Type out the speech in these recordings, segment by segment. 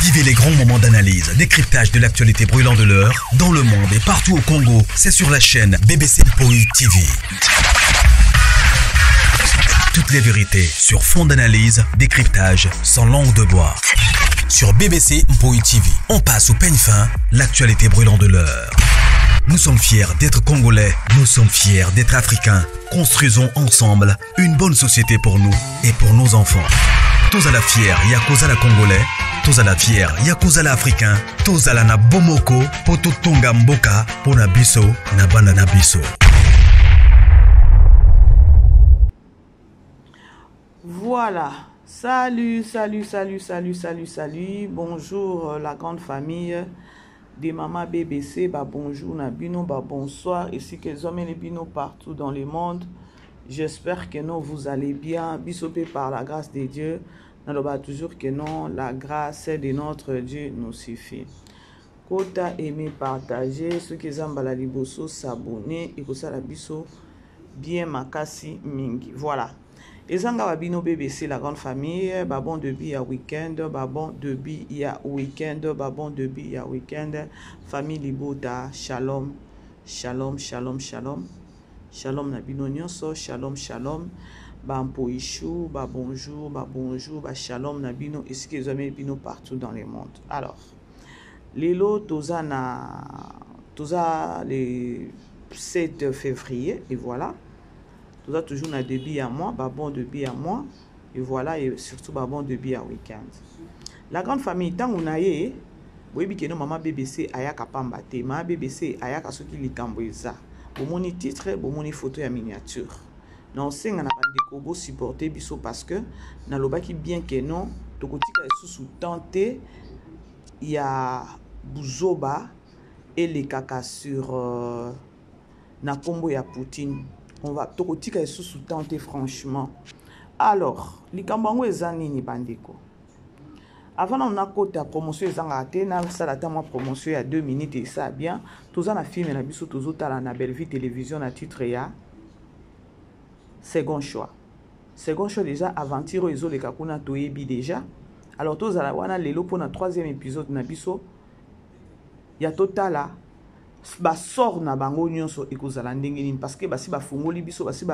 Vivez les grands moments d'analyse, décryptage de l'actualité brûlante de l'heure, dans le monde et partout au Congo. C'est sur la chaîne BBC Mpoi TV. Toutes les vérités sur fond d'analyse, décryptage, sans langue de bois. Sur BBC Mpoi TV, on passe au peigne fin l'actualité brûlante de l'heure. Nous sommes fiers d'être Congolais, nous sommes fiers d'être Africains. Construisons ensemble une bonne société pour nous et pour nos enfants. Tous à la fière, Yakuza la Congolais, tous à la fière, Yakuza la Africain, tous à la na Bomoko, Poto Tonga Mboka, Pona Biso, na Banana Biso. Voilà. Salut, salut, salut, salut, salut, salut. Bonjour euh, la grande famille de Maman BBC. Bah, bonjour Nabino, bah, bonsoir. Ici que les bino partout dans le monde. J'espère que non, vous allez bien. Bisopé par la grâce de Dieu. Naloba toujours que non, la grâce de notre Dieu nous suffit. Kota aimer, partager. Ceux qui ont la liboso, s'abonner. Et que la biso bien makasi mingi. Voilà. Ezanga ba bino BBC la grande famille, ba bon début ya week-end, ba bon début ya week-end, ba bon début ya week-end. Famille Libota, shalom, shalom, shalom, shalom. Shalom na bino nyonso, shalom, shalom. Ba mpoishu, ba bonjour, ba bonjour, ba shalom na bino esika ezwami bino partout dans le monde. Alors, lelo toza na toza le 7 février et voilà. Toza toujours na début ya mois, ba bon début ya mois et voilà et surtout ba bon début ya week-end. La grande famille tango na ye boyebi ke no mama BBC ayaka pamba te, mama BBC ayaka soki likambo eza. Bomoni titre, bomoni photo ya miniature. Na osenga na bandeko bo supporter biso parce que nalobaki bien que non tokotika lisusu temps te ya buzoba elekaka sur euh, na kombo ya Poutine. On va tokotika lisusu temps te franchement. Alors, likambo yango eza nini bandeko? Avant nanu nakota promotion ezangaka te nasala ata mwa promotion ya 2 minutes esa bien. Toza na film na biso tozotala na Bellevue Télévision na titre ya Second Choix. Second Choix déjà aventure oyo ezoleka kuna toyebi déjà. Alors tozala wana lelo mpona troisième épisode na biso ya totala basort na bango nyonso ekozala ndenge nini parce que basi bafongoli biso basi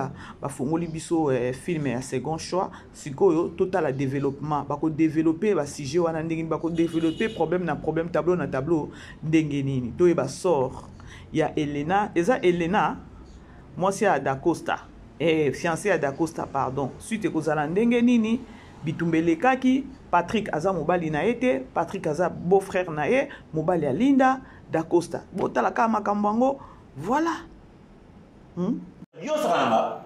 bafongoli biso eh, film ya second choix sikoyo totala développement bakodeveloppe basujet wana ndenge nini bakodeveloppe problème na problème tableau na tableau ndenge nini toyeba sort ya Elena eza Elena mwasi ya Dacosta eh, fiancé ya Dacosta pardon suite ekozala ndenge nini bitumba elekaki Patrick aza mobali na ye te Patrick aza beau frère na ye mobali ya Linda Dacosta botala kaka makambo yango voilà hmm? Yo osaka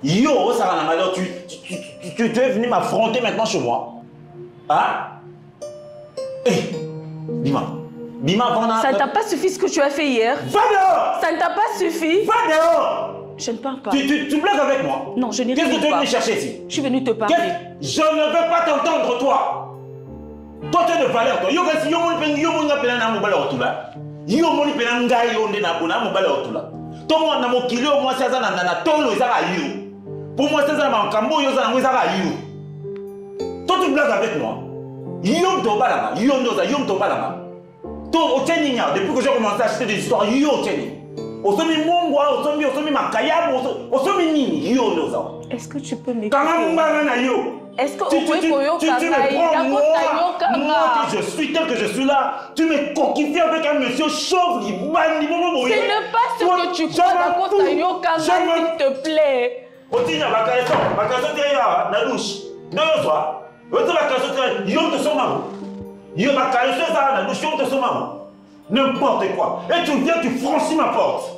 Yo osaka alors tu, tu, tu, tu, tu es venu m'affronter maintenant chez moi. Hein? Eh, hey, Bima. Bima, pendant... Ça ne t'a pas suffi ce que tu as fait hier Va dehors Ça ne t'a pas suffi Va dehors Je ne parle pas. Tu, tu, tu blagues avec moi Non, je n'ai Qu'est-ce que tu es venu chercher ici Je suis venu te parler. Je ne veux pas t'entendre, toi. Toi, tu es de valeur, toi. Yo, kasi, yo, moni, yo, moni, pena na mobali otula. Yo, moni, pena ngai, yo, nde na bona mobali otula. To mo na mokili oyo mwasi aza na na tolo ezaka yo. Po mwasi aza na makambo oyo oza nango ezaka yo. Toi, tu blagues avec moi. Yo, moto obalaka. Yo, nde oza, yo, moto obalaka. To otie nini awa depuis que j'ai commencé à acheter des histoires, yo otie nini? Osombi mungwa, osombi osombi makayabu, osombi nini? Yo nde oza. Est-ce que tu peux m'écouter? Kanga mbanga na yo. Est-ce que tu, tu, tu, tu, tu me prends moi, moi que je suis tel que je suis là, tu me coquilles avec un monsieur chauve, qui bandi, Ce n'est pas ce que tu crois, Dacosta yoka s'il te plaît. Otinda bakaleso, bakaleso te ya na douche. Nde ozwa. Otinda bakaleso te yo te soma. Yo bakaleso eza na douche yo te soma. N'importe quoi. Et tu viens, tu franchis ma porte.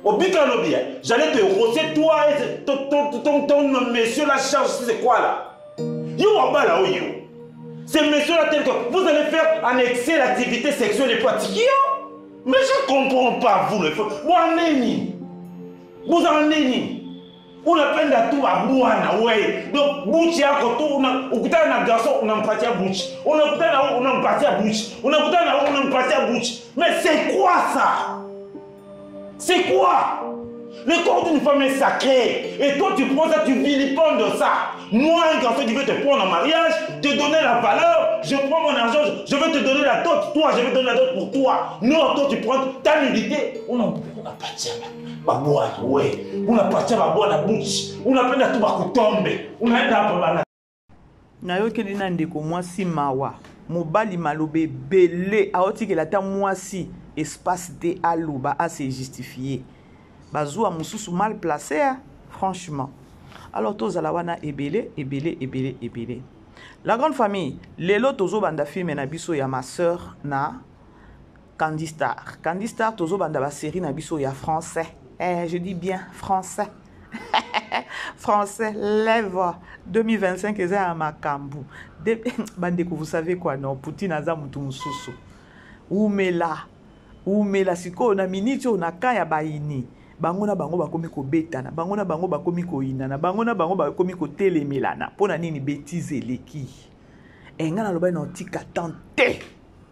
Au bika lobi, hein, j'allais te rosser toi et ton, ton, ton, ton monsieur la charge, c'est quoi là Yo en là, oh yo. Ces messieurs-là, tel que vous allez faire annexer l'activité sexuelle et pratique. Mais je ne comprends pas, vous, le feu. Vous Vous en nini unapenda tu babwana we donc buchi yako tu ukutana na garçon unampatia buchi unakutana na unampatia buchi unakutana na unampatia buchi mais c'est quoi ça c'est quoi Le corps d'une femme est sacré. Et toi, tu prends ça, tu vilipendes ça. Moi, un garçon qui veut te prendre en mariage, te donner la valeur, je prends mon argent, je veux te donner la dot. Toi, je vais te donner la dot pour toi. Non, toi, tu prends ta nudité. On a pas babwana we unapatia babwana buchi unapenda tu bakutombe unaenda hapo bana. Nayokeli na ndeko mwasi mawa, mobali maloba ebele aotikela ata mwasi espace te aloba ase justifier, bazuwa mosusu mal placé, franchement. Alors tozala wana ebele ebele ebele ebele. La grande famille, lelo tozobanda film na biso ya ma sœur na Candy Star. Candy Star tozobanda ba série na biso ya français. Eh, je dis bien français. Français, lève 2025 eza ya makambu. Bandeko, vous savez quoi, non? Poutine aza mutu mususu. Umela. Umela sikoyo na minute oyo na ka ya bayini. Bango na bango bakomi kobetana, bango na bango bakomi koyinana, bango na bango bakomi kotelemelana. Pona nini bêtise eleki? E nga nalobaki na otika temps te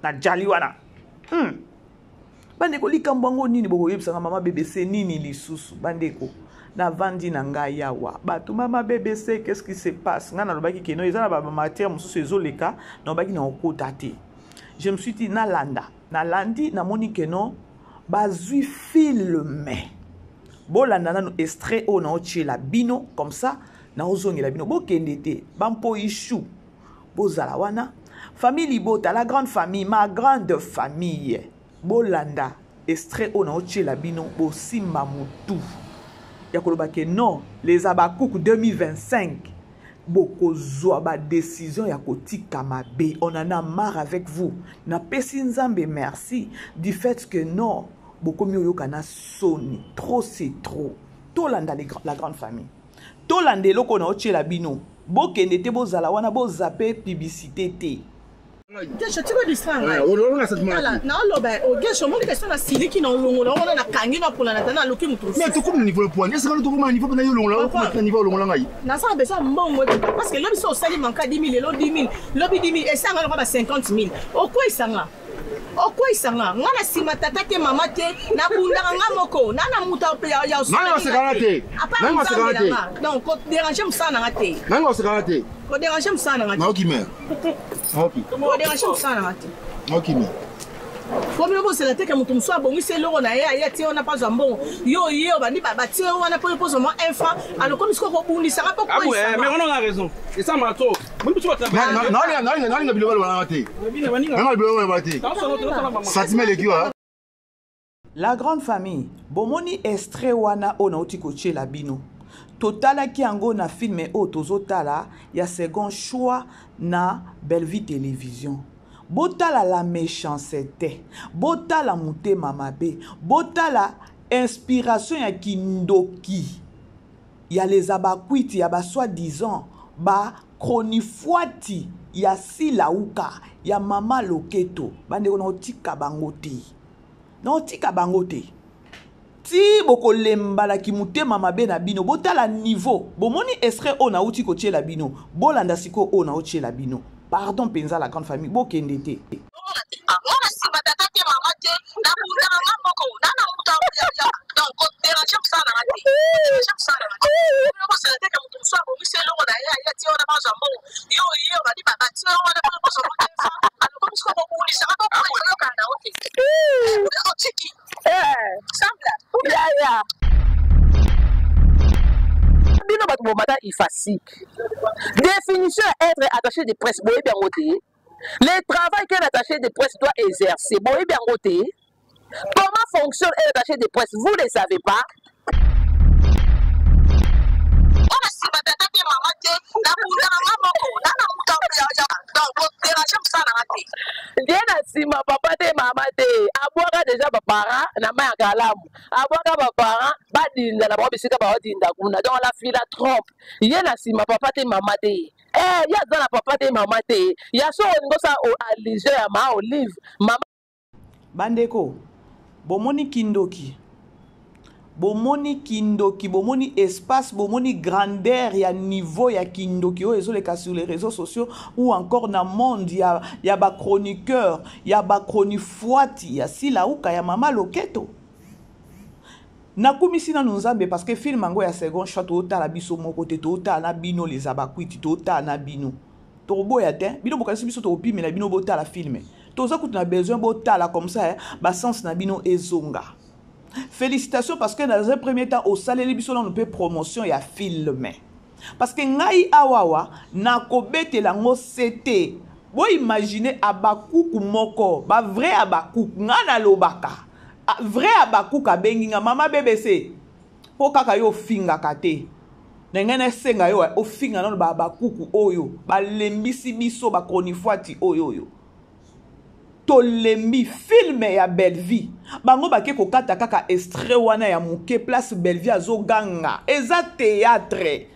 na jali wana. Bandeko, likambo yango nini bokoyebisanga mama BBC nini lisusu? Bandeko, navandi na ngai awa, bato mama BBC, qu'est-ce qui se passe? Nga nalobaki keno eza na ba matière mosusu ezoleka, nalobaki na okota te. Je me suis dit nalanda, nalandi, namoni keno bazwi filme. Bolanda nanu extrait oyo naotiela bino, comme ça naozongela bino. Bokende te, bampo ishu bozala wana. Famille Libota, la grande famille, ma grande famille. Bolanda extrait oyo naotiela bino, bosimba motu ya koloba ke non, les Abakuku 2025 bokozwa ba décision ya kotika mabe. On en a marre avec vous. Napesi Nzambe merci du fait que non, bokomi oyoka na soni. Trop c'est trop. Tolanda la grande famille. Tolanda eloko na otiela bino. Bokende te, bozala wana, bozape publicité te. Gesho, tika distraire ngai. Tala, naoloba, oh, Gesho, omoni question na siliki na olongola wana nakangi na mpona na tana naluki moto mosusu. Mais tokomi na niveau ya poigne. Est-ce que tokoma na niveau mpena yo olongola, okoma na niveau olongola ngai? Nasala besoin mbongo te, parce que lobi so osali manka 10 000, lelo 10 000, lobi 10 000, esanga lokola ba 50 000. Okweyisanga. Okweyisanga. Nga na nsima tata te, mama te, nabundaka nga moko. Na na moto ya Nani osekana te? À part Nani osekana Nzambe te? na nga. Donc, kodéranger mosala na nga te. Nani osekana te? Kodéranger mosala na nga te. Naoki mère. Naoki. Kodéranger mosala na nga te. Naoki mère. Po bino bosela te ke moto mosusu abongisi eloko na ye, aye atie wana mpo azwa mbongo. Yo ye obandi batie wana mpo pozwa mwa un franc, alokomi sikoyo kobundisaka mpo Ah ouais, mais on en a raison. Et ça m'a trop. Moi, je suis pas Nalinga biloko balobana te. Nalinga biloko balobana te. Sentiment eleki wa. La grande famille, bomoni extrait wana oyo nauti kotiela bino. Totalaki yango na film oyo tozotala ya second choix na Bellevue Télévision. Botala la méchanceté, botala motema mabe, botala inspiration ya kindoki ya les abakwiti ya ba soi-disant ba chronifuati ya Silauka ya mama Loketo. Bandeko, na otika bango te, na otika bango te ti bokolembalaki motema mabe na bino. Botala niveau, bomoni extrait oyo nauti kotiela bino. Bolanda sikoyo oyo naotiela bino. Pardon mpenza, la grande famille, bokende te. Nga na nsima tata te, mama te, nabundaka nga moko. Na na moto donc kodéranger mosala na nga te. Kodéranger mosala na nga te. Bino bosela te ke moto mosusu abongisi eloko na ye, aye atie wana mpo azwa mbongo. Yo ye obandi batie wana mpo pozwa mwa un franc, alokomi sikoyo kobundisaka mpo koyokana na yo te. Otiki simple. Yaya, bino bato bomata ifasik, définition ya être attaché de presse boyebi yango te. Le travail qu'un attaché de presse doit exercer, boyebi yango te. Comment fonctionne un attaché de presse, vous ne savez pas. Nga na nsima tata te, mama te, nabundaka nga moko. Na na moto donc kodéranger mosala na nga te. Nde na nsima papa te, mama te, abwaka deja baparent na mai ya kalamu, abwaka baparent badinda na bango bisika baodinda kuna. Donc la fille la trompe ye na nsima papa te, mama te. Eh, ye aza na papa te, mama te. Ya so olingi osala allusion ya ma Olive, mama. Bandeko, bomoni kindoki, bomoni kindoki, bomoni espace, bomoni grandeur ya niveau ya kindoki oyo ezoleka sur les réseaux sociaux ou encore na monde ya bachroniqueur, ya bachronifuati ya Silauka ya mama Loketo. Nakumisi nanu Nzambe parce que film yango ya second choix totala biso moko te, totala na bino les abakwiti, totala na bino. Tokoboya te, bino bokanisi biso tokopimela bino botala film. Toza kutu na besoin botala comme ça, ba sens na bino ezonga. Félicitations parce que dans un premier temps osaleli biso nanu pe promotion ya film. Parce que ngai awawa nakobetela ngo CT. Bo imaginer abakuku moko, ba vrai abakuku nga nalobaka. Vrai abakuku abengi nga mama BBC po kaka yo ofingaka te. Na ngai nasenga yo ofinga nano ba abakuku oyo balembisi biso ba chronifuati oyo oyo. Tolembi film ya Bellevue. Bango bake kokata kaka extrait wana ya muke place Bellevue azoganga. Eza théâtre.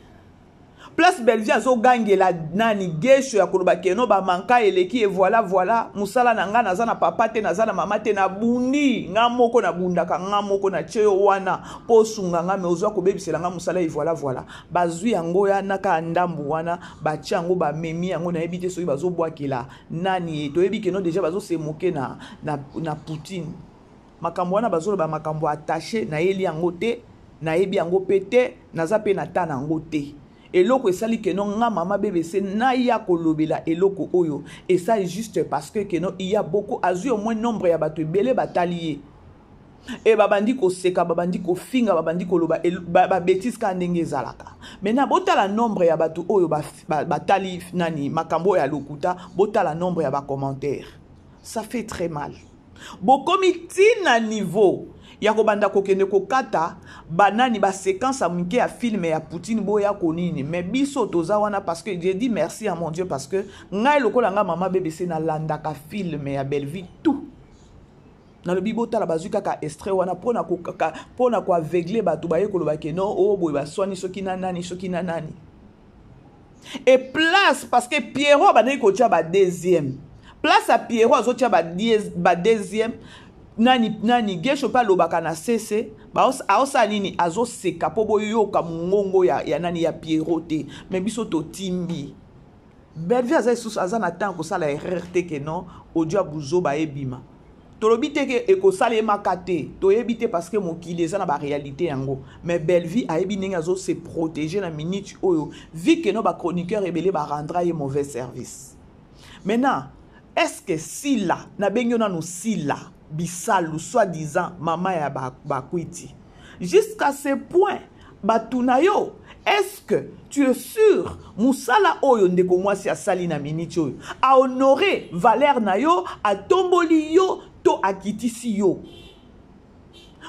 Place Bellevue azogangela nani gesho ya koloba keno ba manka eleki et voilà voilà musala na nga naza na papa te naza na mama te na bundi nga moko na bundaka nga moko na tie yo wana po osunga nga mais ozwa kobebisela nga musala et voilà voilà bazwi yango ya na kaka ndambu wana batie yango bamemi yango nayebi te soki bazobwakela nani ye toyebi keno deja bazo se moquer na Poutine makambo wana bazoloba makambo attaché nayeli yango te nayebi yango pe te naza pe na ta na yango te eloko esali keno nga mama BBC naya kolobela eloko oyo esali juste parce que keno il y a beaucoup azwi au moins nombre ya bato ebele batali ye e babandi koseka babandi kofinga babandi koloba ba bêtise kaka ndenge ezalaka. Maintenant botala nombre ya bato oyo batali nani makambo oyo ya lokuta, botala nombre ya ba commentaires, ça fait très mal. Bokomi tina niveau ya kobanda kokende kokata banani ba séquence ya mike ya film ya Poutine boya konini, mais biso toza wana parce que j'ai dit merci à mon Dieu parce que ngai lokola nga mama BBC nalandaka film ya Bellevue tout. Nalobi botala bazwi kaka extrait wana pona kokaka pona ko aveugler bato baye koloba ke non oh boye baswani soki na nani soki na nani. Et place parce que Pierrot abandaki kotia ba deuxième place ya Pierrot azotia ba deuxième nani nani Gesho pe alobaka na CC ba aosala nini azoseka po boyoka mongongo ya nani ya Pierrot te mais biso totimbi. Bellevue aza lisusu aza na temps kosala erreur te ke non audio ya buzoba ebima. Tolobi te ke ekosalemaka te, toyebi te parce que mokili eza na ba réalité yango. Mais Bellevue ayebi ndenge azo se protéger na minute oyo vu que no ba chroniqueurs ebele ba rendra ye mauvais service. Maintenant, est-ce que Sila, na bengi yo nanu Sila Bisalu soi-disant mama ya ba kwiti jusqu'à ce point batu na yo, est-ce que tu es sûr musala oyo ndeko mwasi asali na minute oyo a honorer valeur na yo, atomboli yo to akitisi yo?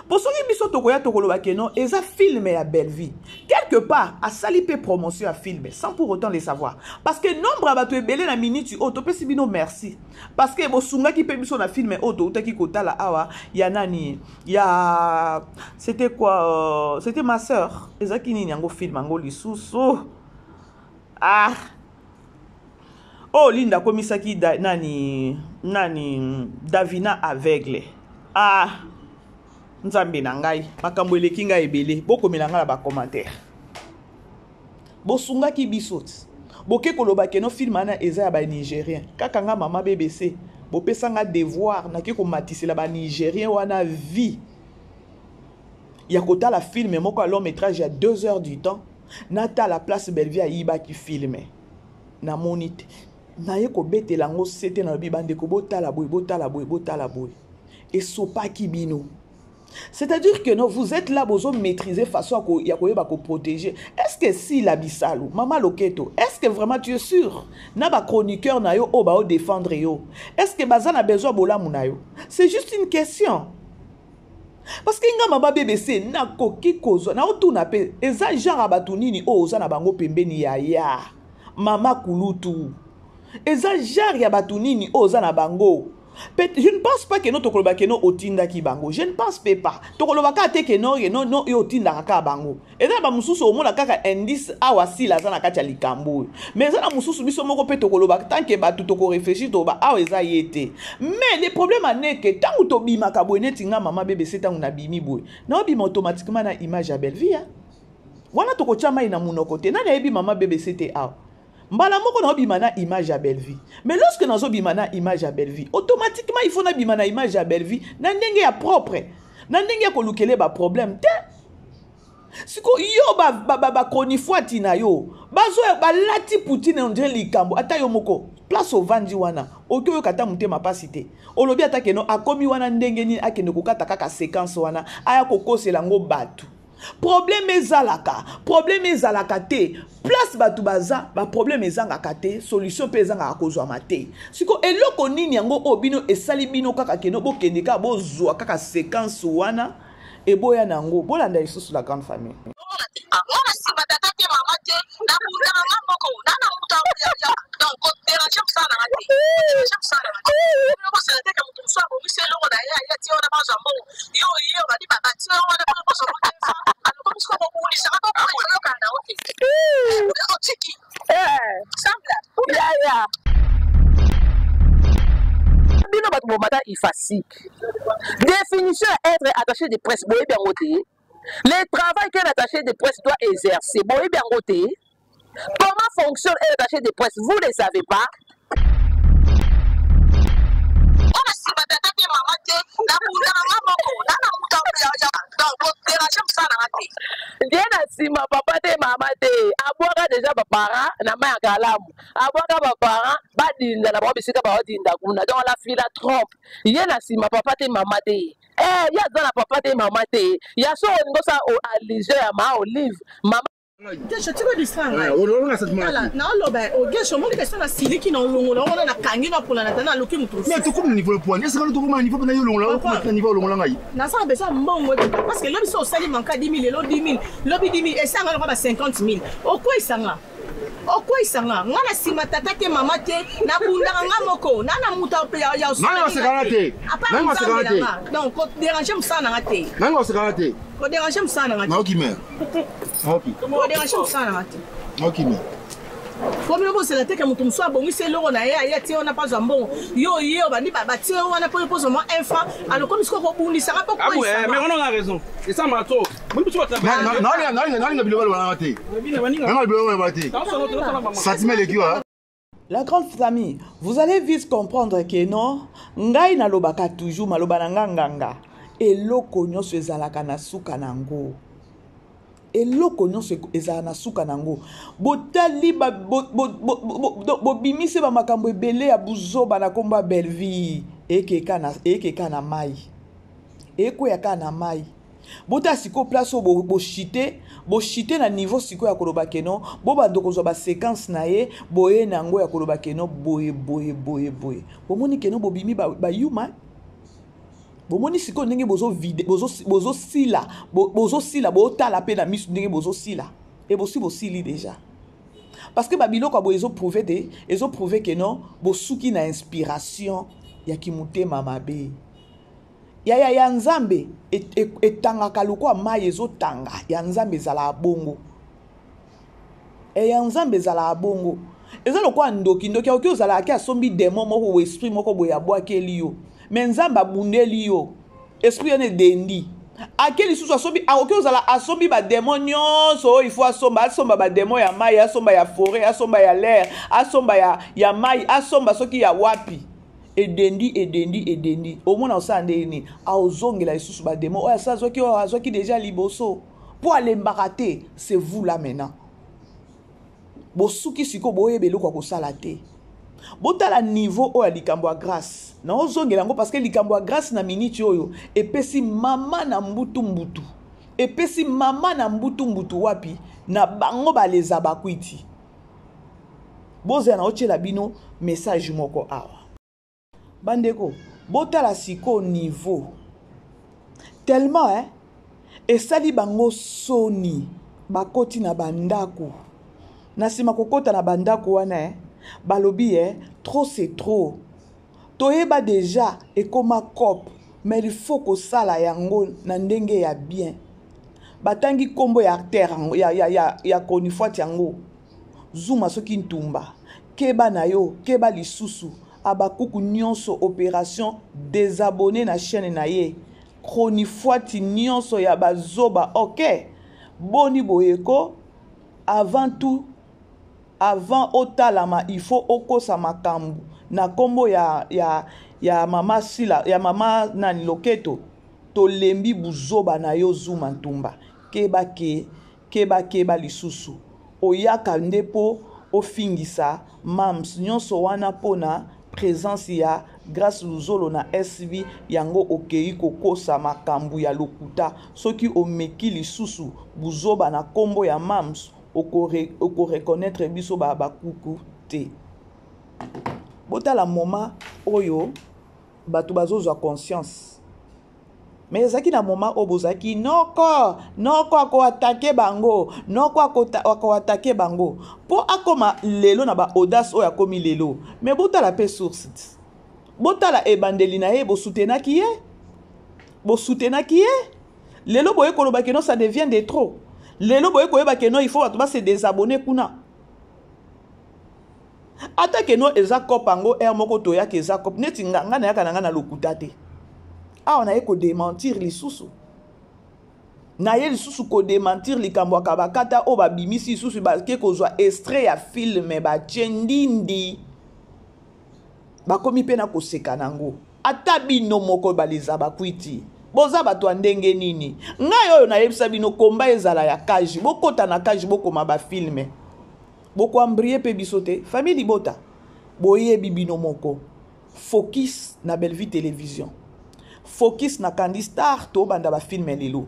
Po soki biso tokoya tokoloba ke non eza film ya Bellevue quelque part asali pe promotion ya film sans pour autant le savoir parce que nombre ya bato ebele na minute oyo topesi bino merci parce que bosungaki pe biso na film oyo toutaki kotala awa ya nani ya c'était quoi c'était ma sœur ezaki nini yango film yango lisusu ah oh Linda akomisaki da, nani nani Davina aveugle ah nzambe na ngai makambo eleki ngai ebele bokomela ngai na ba commentaire bosungaki biso ti boke koloba ke no film wana eza ya ba Nigérien kaka nga mama BBC bopesa nga devoir nake komatisela ba Nigérien wana vie ya kotala film moko ya long métrage ya 2 heures du temps natala place Bellevue ayibaki film namoni te naye kobetela yango sete nalobi bandeko botala boye botala boye botala boye esopaki bino. C'est-à-dire que non, vous êtes là, vous maîtriser façon ya koyeba ko protéger. Est-ce que si la bisalu, Mama Loketo, est-ce que vraiment tu es sûr? Na ba chroniqueur na yo, oba o défendre yo. Est-ce que baza na besoin bolamu na yo? C'est juste une question. Parce que nga mama BBC na koki kozwa na otuna pe eza genre ya bato nini oyo oza na bango pembeni ya ya mama kulutu. Eza genre ya bato nini oyo oza na bango. Pe, je ne pense pas que no tokoloba que no otindaki bango. Je ne pense pe pas. Tokoloba ka te que no, no, no, yo otindaka ka bango. Eza na ba mususu omona kaka indice awa sila aza na kati ya likambo oyo. Mais eza na mususu biso moko pe tokoloba tant que bato toko réfléchir tokoloba awa eza ye te. Mais le problème en est que tango tobimaka boye neti nga mama BBC tango nabimi boye, naobima automatiquement na image ya Bellevue, hein. Wana tokotia mai na munoko te. Nani ayebi mama BBC te awa? Mbala moko naobima na image ya Bellevue. Mais lorsque nazobima na image ya Bellevue, automatiquement il faut nabima na image ya Bellevue na ndenge ya propre. Na ndenge ya kolukele ba problème te. Siko yo ba ba ba, ba chronifuati na yo bazo balati Poutine on dirait likambo ata yo moko place ovandi wana oki oyoka ata motema pasi te olobi ata keno akomi wana ndenge nini akende kokata kaka séquence wana aya kokosela yango bato problème ezalaka problème ezalaka te place bato baza baproblème ezangaka te solution mpe ezangaka kozwama te siko eloko nini yango oyo bino esali bino kaka keno bokende kaka bozwa kaka séquence wana eboya na yango bolanda lisusu la grande famille mwana nsima tata te mama te nabundaka nga moko nana moto donc koderange mosala nanga te koderange mosala nanga te kosala te ke moto mosusu abongisi eloko na ye aye atie wana bazwa mbongo yo ye obandi batie wana mpo kozwa mbongo alokomi siko kobulisaka to koyokana na yo te otiki sambla yaya bino bato bomata ifasik définition ya être attaché de presse boyebi yango te le travail qu'un attaché de presse doit exercer boyebi yango te comment fonctionne un attaché de presse vous ne savez pas wana nsima tata te mama te nabundaka nga moko nana moto donc koderange mosala nanga te nde na nsima papa te mama te abwaka deja baparent na mai ya kalamu abwaka baparent badinda na bango bisika baodinda kuna donc la fille la trompe ye na nsima papa te mama te eh, ye aza na papa te mama te ya so olingi osala allusion ya ma olive mama Gesho tika distraire ngai. Olonga sentiment. Tala, naoloba ogesho omoni kesa na siliki na olongola wana nakangi na mpona na tana aluki moto Mais tokomi na niveau point. Est-ce que tokoma na niveau pena yo olongola okoma na niveau olongola ngai? Naza besoin mbongo ekota parce que lobi so osali manka 10 000 lelo 10 000 lobi 10 000 esanga lokola ba 50 000 okweyisa nga okweyisa nga nga na nsima tata te mama te nabundaka nga moko na na moto ya Nani wasekana te? Nani wasekana te? Donc koderange mosala na nga te. Nani wasekana te? Koderange mosala na nga te. Naoki mère. Naoki. Koderange mosala na nga te. Naoki mère. Po bino bozela te ke moto mosusu abongisi eloko na ye aye atie wana mpo azwa mbongo yo ye obandi batie yo wana mpo yo mpo mwa un franc alokomi sikoyo kobundisaka mpo ah mais on a raison esama to nalinga biloko balobaka te nanga biloko balobaka te sentiment eleki wa La grande famille, vous allez vite comprendre que non, ngai nalobaka toujours maloba na nga nganga. Eloko nyonso ezalaka na suka nango. Eloko nyonso ezala na suka nango. Botali ba bobimisi ba makambo ebele ya buzoba na kombo ya Bellevue ekeka na ekeka na mai. Ekweya kaka na mai. Botala sikoyo place oyo bochite bochite na niveau sikoyo ya koloba keno bobanda kozwa baséquence na ye boye na yango ya koloba keno boye boye boye boye bomoni keno bobimi bayuma ba bomoni sikoyo ndenge bozosila bozosila botala mpe na miso ndenge bozosila e bosi bosili deja parce que babiloko ya boye ezoprouve te ezoprouve ke non bosuki na inspiration ya kimotema mabe Yaya ya nzambe etangaka lokola mayi ezotanga ya nzambe ezalaka bongo e ya nzambe ezalaka bongo eza lokola ndoki ndoki akoki ozalaka ke asombi demon moko bo esprit moko boye abwakeli yo me nzambe abundeli yo esprit wana edendi ake lisusu asombi akoki ozala asombi bademon nyonso oyo ifo asomba asomba bademon ya mai asomba ya foret asomba ya l'air asomba ya, ya mai asomba soki ya wapi edendi edendi edendi omona osala ndenge nini aozongela lisusu bademo oyo asi azwaki oyo azwaki deja liboso mpo alembaka te c'est vous là maintenant bosuki sikoyo boyeba eloko ya kosala te botala niveau oyo ya likambo ya grâce naozongela yango parce que likambo ya grâce na miniti oyo epesi mama na mbutu mbutu epesi mama na mbutu mbutu wapi na bango baleza bakwiti bozela na otyela bino message moko awa bandeko botala sikoyo niveau tellement eh, esali bango soni bakoti na bandako na nsima kokota na bandako wana eh, balobi eh, trop c'est trop toyeba deja ekoma cop mais il faut kosala yango na ndenge ya bien batangi nkombo ya acteur ya, ya, ya, ya chronifuati yango zuma soki ntumba keba na yo keba lisusu abakuku nyonso operation desabonne na chaîne na ye chronifuati nyonso ya bazoba ok boni boye ko avant tout avant otalama il faut okosa makambo na nkombo ya, ya, ya mama sila ya mama nani loketo. Tolembi buzoba na yo Zuma Ntumba. Keba ke keba keba lisusu. Oyaka nde po ofingisa Mam's nyonso wana pona presence ya Grace Luzolo na SB yango okeyi kokosa makambu ya lokuta. Soki omeki lisusu buzoba na kombo ya Mam's oko reconnaitre biso ba habakuku te. Botala moment oyo bato bazozwa conscience mais ezalaki na moment oyo bozalaki noko noko akoatake bango noko akoatake bango mpo akoma lelo na baaudace oyo akomi lelo mais botala mpe source botala ebandeli na ye bosutenaki ye bosutenaki ye lelo boye koloba keno ça devient de trop lelo boye koyeba keno il faut bato base désabonner kuna ata keno eza cop yango heure moko toyaka eza cop neti nga nga nayaka na nga na lokuta te awa naye kodementir lisusu naye lisusu kodementir likambo ya kabakata oyo babimisi lisusu bake kozwa extrait ya filme batie ndindi bakomi mpe na koseka nango ata bino moko baleza bakwiti boza bato ya ndenge nini ngai oyo nayebisa bino komba ezala ya cage bokota na cage bokoma bafilme Boko embrouiller pe biso te. Famille libota. Boyebi bino moko. Focus na Bellevue Télévision. Focus na Candy Star to banda ba film lelo.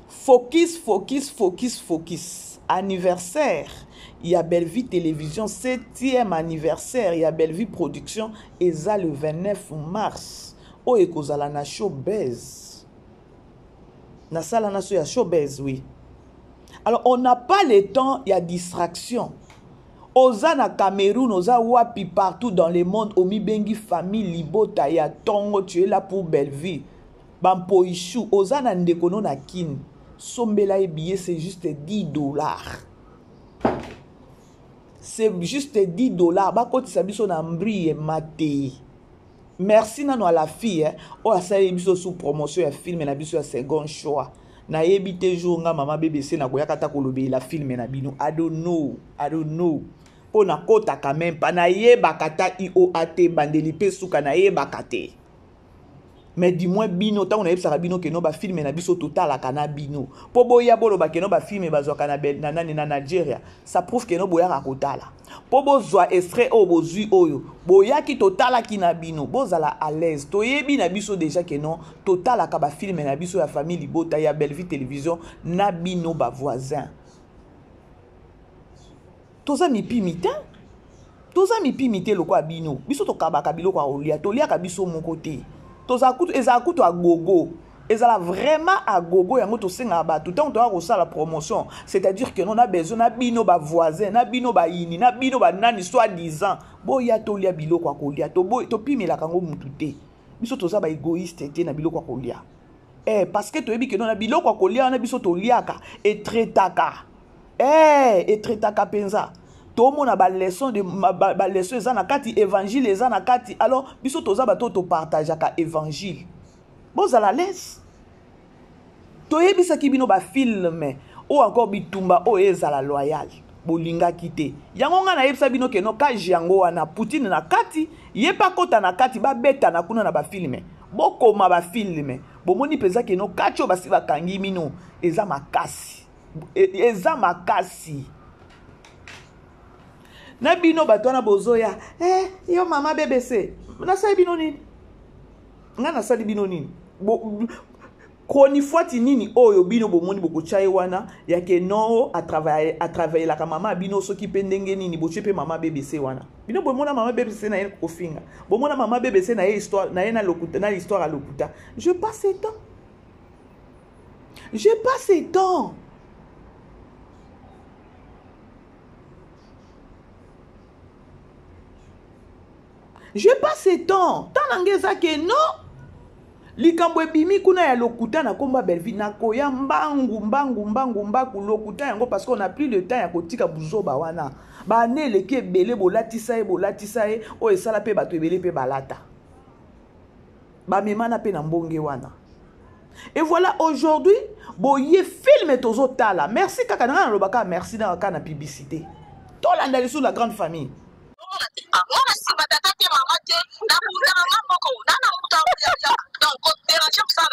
Focus, focus, focus, focus. Anniversaire ya Bellevue Télévision 7e anniversaire ya Bellevue Production eza le 29 mars. Oyo ekozala na show buzz. Nasala na so ya show buzz oui. Alors on n'a pas le temps ya distraction. Oza na Cameroun, oza wapi partout dans le monde, omibengi famille libota ya tongo, tu es là pour Bellevue. Bampoichou, oza na ndeko no na Kin. Sombela ye billet, c'est juste 10 dollars. C'est juste 10 dollars. Bakotisa biso na mbrie mate. Merci nano à la fille hein, oyo asaleli biso sous promotion ya film na biso ya second choix. Nayebi te jour nga mama BBC nakoyaka ata kolobela film na bino. I don't know, I don't know. Mpo nakotaka meme pa nayebaka ata IOA te bandeli mpe suka nayebaka te. Mais du moins bino ntango nayebisaka bino keno bafilme na biso totalaka na bino mpo boya boloba keno bafilme bazwaka na, na nani na Nigeria, ça prouve keno boyaka kotala mpo bozwa extrait oyo bozwi oyo boyaki totalaki na bino bozala à l'aise toyebi na biso déjà que non totalaka bafilme na biso ya famille libota ya Bellevue Télévision na bino bavoisin toza mipimi te toza mipimi te lokola bino biso tokabaka biloko ya kolia toliaka biso moko te ezala kutu agogo ezala vraiment agogo yango tosengaka bato ntango toyaka kosala promotion c'est-à-dire que non na besoin na bino bavoisin na bino bayini na bino banani soit disant boya tolia biloko ya kolia topimelaka yango mutu te biso toza baegoïste te na biloko ya kolia eh, parce que toyebi ke non na biloko ya kolia wana biso toliaka etretaka eh, etretaka mpenza tomona baleson de baleson eza na kati évangile eza na kati alors biso toza bato oyo topartageaka évangile bozala lese toyebisaki bino bafilme oyo encore bitumba oyo ezala loyal bolingaki te yango ngai nayebisa bino keno kage yango wana poutine na kati ye mpe akota na kati babetana kuna na bafilme bokoma bafilme bomoni mpenza keno kati oyo basi bakangi mino eza makasi eza makasi na bino bato wana bozoya eh, yo mama bbc nasali bino nini ngai nasali bino nini chronifuati nini oyo bino bomoni bokotya ye wana ya ke no atravaillelaka mama ya bino soki mpe ndenge nini botye mpe mama bbc wana bino bomona mama bbc na ye kofinga bomona mama bbc na ye histoire na ye na lokuta na histoire ya lokuta je passe temps je passe temps je passe temps temps na ngai eza ke non likambo ebimi kuna ya lokuta na komba Bellevue nakoya mbangu mbangu mbangu mbaku lokuta yango parce qu'on a plus le temps ya kotika buzoba wana baane eleki ebele bolatisa ye bolatisa ye oyo esala mpe bato ebele mpe balata bamemana mpe na mbonge wana et voilà aujourd'hui boye film tozotala merci kaka nanga nalobaka merci na kaka na publicité tolanda lisusu la grande famille Nga na nsima tata te mama te nabundaka nga moko na na moto donc koderange mosala.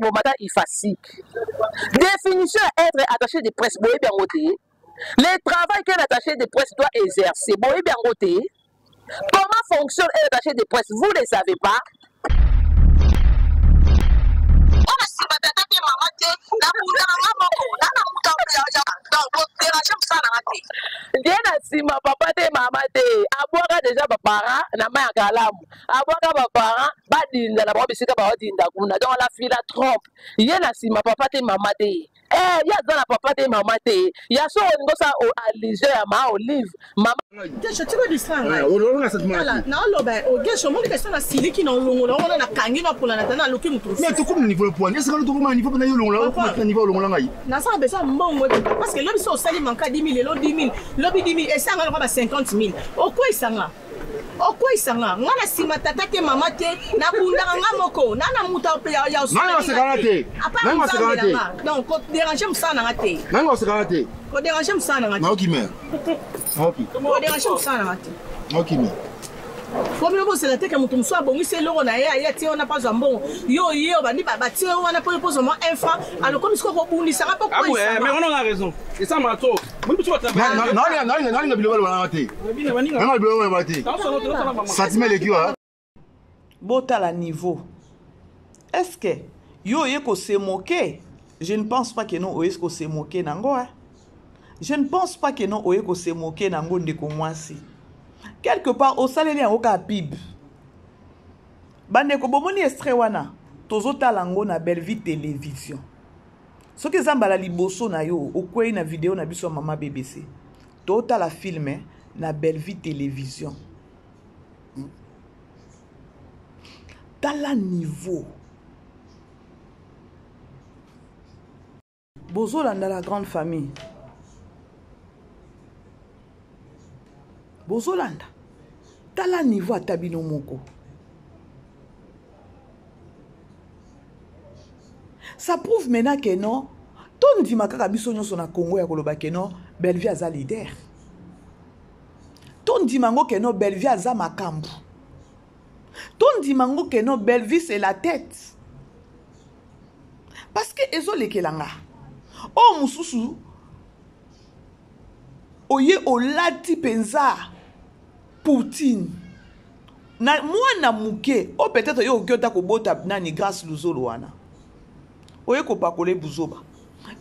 Bomata ifasik. Définition ya être attaché de presse boyebi yango te. Le travail qu'un attaché de presse doit exercer boyebi yango te. Comment fonctionne un attaché de presse vous ne savez pas. Wana nsima tata te mama te nabundaka nga moko na na moto donc koderange mosala na nga te. Ye na nsima papa te mama te abwaka deja baparent na mai ya kalamu abwaka baparent badinda na bango bisika baodinda kuna donc la fille la trompe ye na nsima papa te mama te eh, ye aza na papa te mama te ya so olingi osala allusion ya ma olive mama Gesho tika distraire ngai. Naoloba Gesho omoni question na siliki na olongola wana nakangi na pola na tana aluki moto. Mais tokomi na niveau point. Est-ce que tokoma na niveau pena yo longola okoma na niveau olongola ngai? Naza besoin mbongo parce que lobi so osali manka 10 000 lelo 10 000 lobi 10 000 esanga lokola ba 50 000 okweyisa nga. Okweyisa nga nga na nsima tata te mama te nabundaka nga moko na na moto ya Nani osekana te? Nani osekana te? Donc koderange mosala na nga te. Nani osekana te? Koderange mosala na nga te. Naoki mère. Naoki. Koderange mosala na nga te. Naoki mère. Po bino bozela te ke moto mosusu abongisi eloko na ye aye atie wana mpo azwa mbongo yo ye obandi batie yo wana mpo yo mpo ozwa mwa un franc alokomi sikoyo kobundisaka mpo Ah bon, eh, mais on en a raison. Et ça m'a trop. Nalinga biloko balobana te. Nalinga biloko balobana te. Sentiment eleki wa. Botala niveau. Est-ce que yo oye ko se moquer? Je ne pense pas que non oye ko se moquer nango hein. Je ne pense pas que non oye ko se moquer nango ndeko mwasi. Quelque part osaleli yango kaka pub. Bandeko bomoni extrait wana tozotala yango na Bellevue Télévision. Soki eza mbala liboso na yo okwei na video na biso ya mama BBC. Totala film na Bellevue Télévision. Tala niveau. Bozolanda la grande famille. Bozolanda. Tala niveau ata bino moko. Ça prouve maintenant que non, tondima kaka biso nyonso na Congo ya koloba que non, Bellevue aza leader. Tondima ngo que non, Bellevue aza makambo. Tondima ngo que non, Bellevue c'est la tête. Parce que ezolekela nga. Oyo mosusu oye olati penza Poutine. Na mwana muke, o peut-être yo okoki ota kobota nani Grâce Luzolo wana. Oye kopakola buzoba.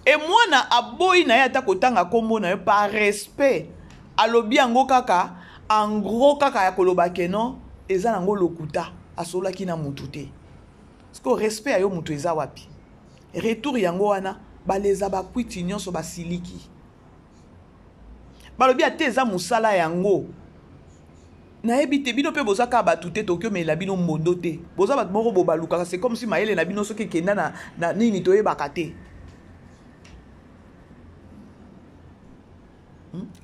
E mwana aboyi na ye ata kotanga kombo na yo par respect. Alobi yango kaka en gros kaka ya koloba ke non eza nango lokuta asololaki na mutu te. Parce que respect ya yo mutu eza wapi? Retour yango wana baleza bakwiti nyonso basiliki. Balobi ate eza musala yango. Nayebi te bino pe boza kaka batu te toki omela bino mbondo te. Boza batu moko bobalukaka c'est comme si mayele na bino soki ekenda na, na nini toyebaka te.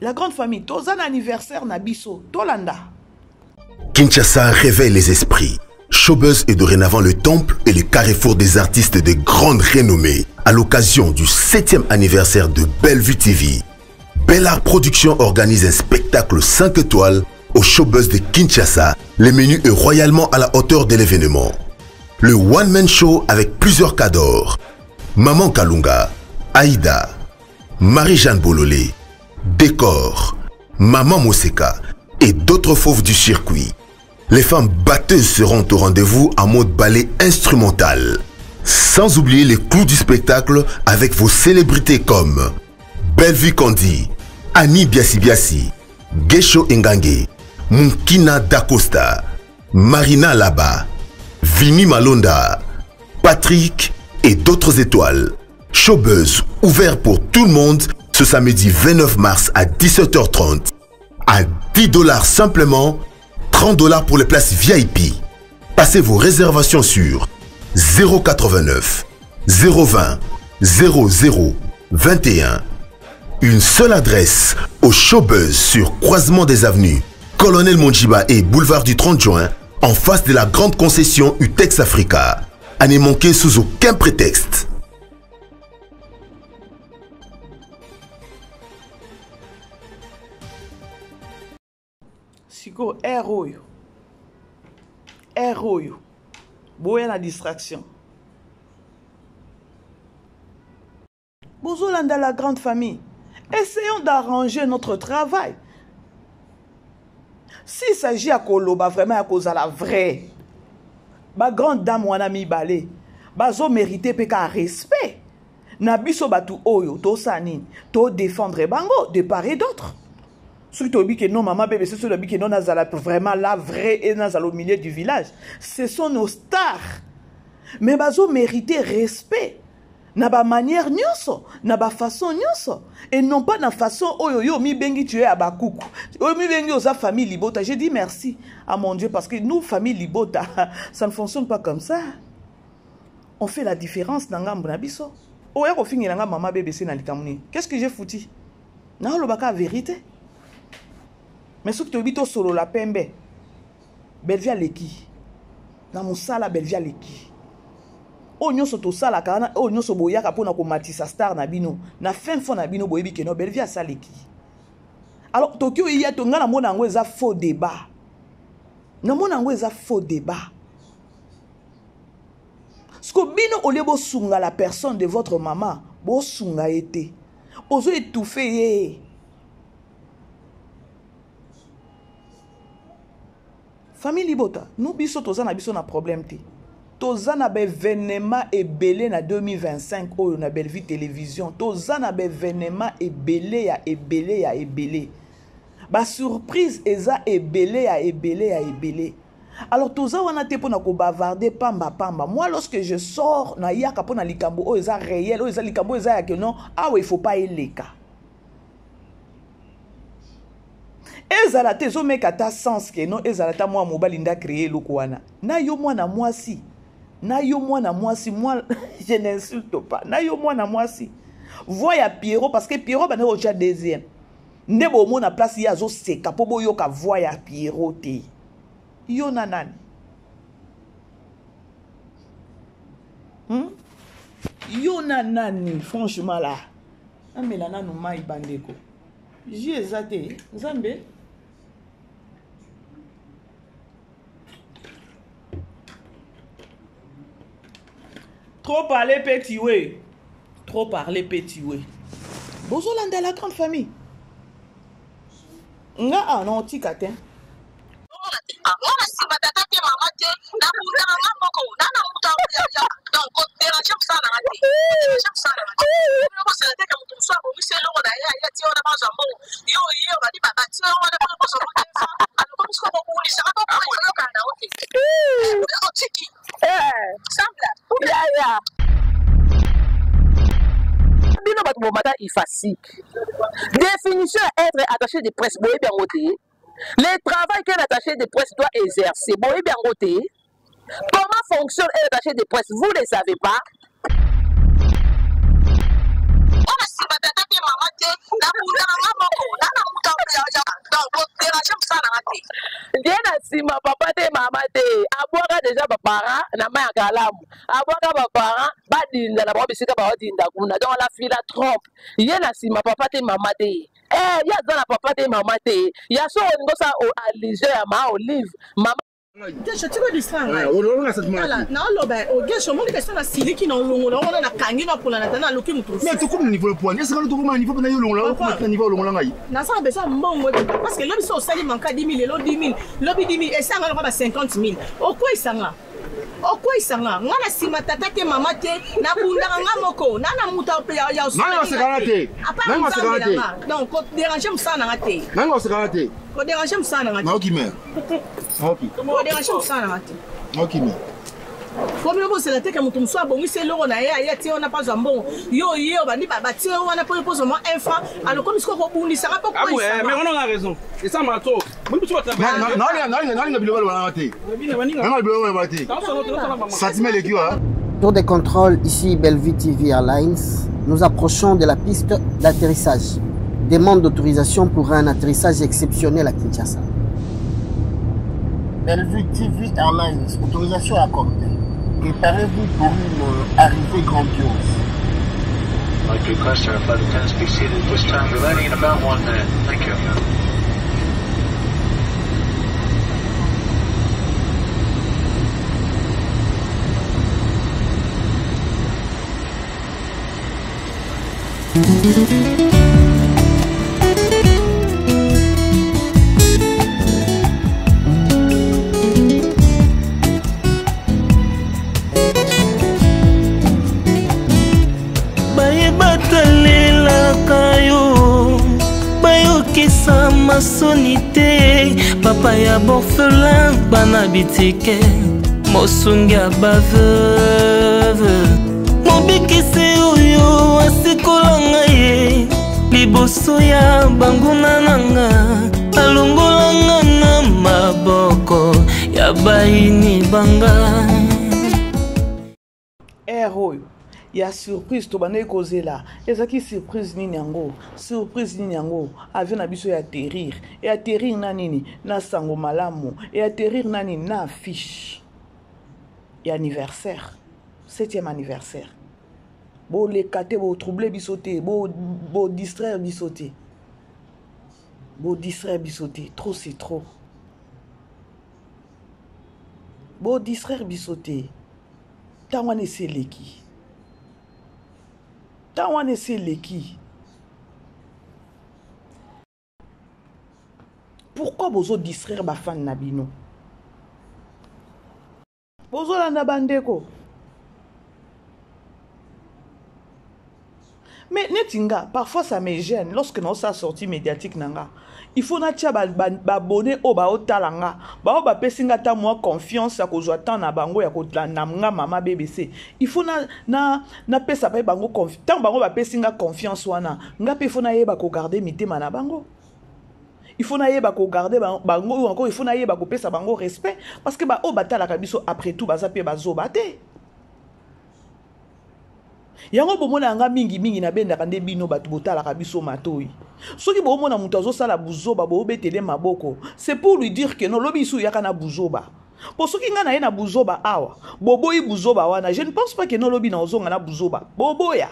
La grande famille toza na anniversaire na biso tolanda. Kinshasa réveille les esprits. Showbuzz est dorénavant le temple et le carrefour des artistes de grande renommée à l'occasion du 7e anniversaire de Bellevue TV. Bellart Productions organise un spectacle 5 étoiles au Showbuzz de Kinshasa. Le menu est royalement à la hauteur de l'événement. Le One Man Show avec plusieurs cadors. Maman Kalunga, Aïda, Marie-Jeanne Bololé, Décor, Maman Moseka et d'autres fauves du circuit. Les femmes batteuses seront au rendez-vous en mode ballet instrumental. Sans oublier les clous du spectacle avec vos célébrités comme Bellevue Kandi, Annie Biassi Biassi, Gesho Ngange, Munkina Dacosta, Marina Laba, Vini Malonda, Patrick et d'autres étoiles. Showbuzz ouvert pour tout le monde ce samedi 29 mars à 17h30. À 10$ simplement, 30$ pour les places VIP. Passez vos réservations sur 089 020 00 21. Une seule adresse au Showbuzz sur croisement des avenues Colonel Mondjiba et boulevard du 30 juin, en face de la grande concession Utex Africa. À ne manquer sous aucun prétexte. Siko air oyo. Air oyo. Boya na distraction. Bozolanda la grande famille. Essayons d'arranger notre travail. S'il s'agit ya koloba vraiment ya kozala vrai, ba grande dame wana mibale bazo mériter pe ka respect. Na biso batu oyo tosala nini? To défendre bango de part et d'autre. Soki toyebi ke non mama bebe, soki toyebi ke non nazala vraiment la vraie et nazala au milieu du village, ce sont nos stars. Mais bazo mériter respect na ba manière nyonso, na ba façon nyonso, et non pas na façon oyo yo mibengi tu es abakuku, oyo mibengi oza famille libota. Je dis merci à mon Dieu parce que nous famille libota, ça ne fonctionne pas comme ça. On fait la différence na ngambo na biso. Oya kofingela nga mama BBC na likambo nini? Qu'est-ce que j'ai foutu? Na olobaka vérité. Mais soki toyebi tosolola pembe, Bellevue aleki. Na mosala Bellevue aleki. Oyo nyonso tosalaka wana, oyo nyonso boyaka mpona komatisa star na bino, na fin fond na bino boyebi ke no Bellevue asaleki. Alors toki oya to nga namona yango eza faux débat. Namona yango eza faux débat. Siko bino au lieu bosunga la personne de votre maman, bosunga ye te. Ozo étouffer ye. Famille Libota, nous biso toza na biso na problème te. Toza na ba événement ebele na 2025 oyo na Bellevue Télévision. Toza na ba événement ebele ya ebele ya ebele. Ba surprise eza ebele ya ebele ya ebele. Alors toza wana te pona ko bavarder pamba pamba. Moi lorsque je sors na yaka pona likambo oyo eza réel, oyo eza likambo oyo eza ya que non, awa il faut pas eleka. Ezala te ezomeka ata sens ke non, ezala ata mwa mobali nda créer eloko wana. Na yo mwana mwasi, na yo mwana mwasi, moi je n'insulte pas. Na yo mwana mwasi. Voix ya Pierrot parce que Pierrot bana ocha deuxième. Nde bomona place ye azoseka po boyoka voix ya Pierrot te. Yo na nani? Yo na nani franchement là? Amela nanu mai bandeko. Jus eza te, Nzambe. Trop parler peut tuer. Trop parler peut tuer. Bozolanda la grande famille. Nga ah non tika te. Mwana nsima tata te mama te nabundaka nga moko na na moto ya donc koderange mosala na nga te koderange mosala na nga te bino bosala te ke moto mosusu abongisi eloko na ye aye atie wana bazwa mbongo yo ye obandi batie wana mpo kozwa mbongo alokomi siko kobulisaka mpo koyokana na yo te otiki sambla yaya bino bato bomata ifasique définition ya être attaché de presse boyebi yango te. Le travail qu'un attaché de presse doit exercer, boyebi yango te. Comment fonctionne un attaché de presse, vous ne savez pas. Mwana nsima tata te mama te nabundaka nga moko na na moto ya donc koderange mosala na nga te. Nde na nsima papa te mama te abwaka deja ba parents na mai ya kalamu, abwaka ba parents badinda na bango bisika baodinda kuna, donc la fille la trompe ye na nsima papa te mama te. Eh, ye aza na papa te mama te ya so olingi osala allusion ya ma olive mama. Gesho tika distraire ngai. Tala naoloba Gesho omoni ke so nasiliki na olongola wana nakangi na pola na tana naluki moto mosusu. Mais tokomi na niveau ya poigne. Est-ce que tokoma na niveau pena yo olongola okoma na niveau olongola ngai? Naza na besoin ya mbongo ebeba parce que lobi so osali manka 10 000 lelo 10 000 lobi 10 000 esanga lokola ba 50 000 okweyisa nga. Okweyisa nga nga na sima tata te mama te nabundaka nga moko na na moto ya Nani asekana te? Nani asekana te? Donc ko déranger mosala na nga te. Nani asekana te? Ko déranger mosala na nga te. Naoki mère. Naoki. Ko déranger mosala na nga te. Naoki mère. Po bino bozela te ke moto mosusu abongisi eloko na ye aye atie wana mpo azwa mbongo yo ye obandi batie yo wana mpo yo mpo mwa un franc alokomi sikoyo kobundisaka mpo Ah ouais, mais on a raison. Et ça m'a trop. Nalinga biloko balobaka te. Nalinga biloko balobaka te. Sentiment eleki wa. Tour de contrôle ici Bellevue TV Airlines. Nous approchons de la piste d'atterrissage. Demande d'autorisation pour un atterrissage exceptionnel à Kinshasa. Bellevue TV Airlines, autorisation accordée. Préparez-vous pour une arrivée grandiose. Like to request our flight attendants be seated at this time. We're landing in about 1 minute. Thank you. Baye batalelaka yo bayokisama soni te, papa ya borphelin, bana bitike, mosungi ya baveuve, mobikisi oyo asikola ngai liboso ya banguna na nga, alongola nga na maboko ya bayini banga. Air oyo ya surprise tobandaki kozela ezalaki surprise nini yango? Surprise nini yango? Avion na biso ya atterrir, e atterrir na nini? Na sango malamu. E atterrir na nini? Na affiche ya anniversaire, 7e anniversaire. Boleka te, botrouble biso te, bodistraire biso te, bodistraire biso te. Trop c'est trop, bodistraire biso te. Ntango wana esi eleki, ntango wana esi eleki. Pourquoi bozo distraire bafane na bino? Bozolanda bandeko. Mais neti nga, parfois ça me gêne lorsque naosala sortie médiatique na nga. Il faut natia baabonné oyo baotala nga, bao bapesi nga ata mwa confiance ya kozwa temps na bango ya kolanda nga mama BBC. Il faut napesa mpe bango ntango bango bapesi nga confiance wana, nga mpe il faut nayeba kogarde mitema na bango. Il faut nayeba kogarde bango oyo encore, il faut nayeba kopesa bango respect, parce que baoyo batalaka biso après tout baza mpe bazoba te. Yango bomona yanga mingimingi nabendaka nde bino bato botalaka biso matoi. Soki bomona moto azosala buzoba, boobetele maboko, c'est pour lui dire que non, lobi isu oyaka na buzoba. Po soki ngai naye na buzoba awa, boboyi buzoba wana, je ne pense pas que non, lobi na ozonga na buzoba. Boboya.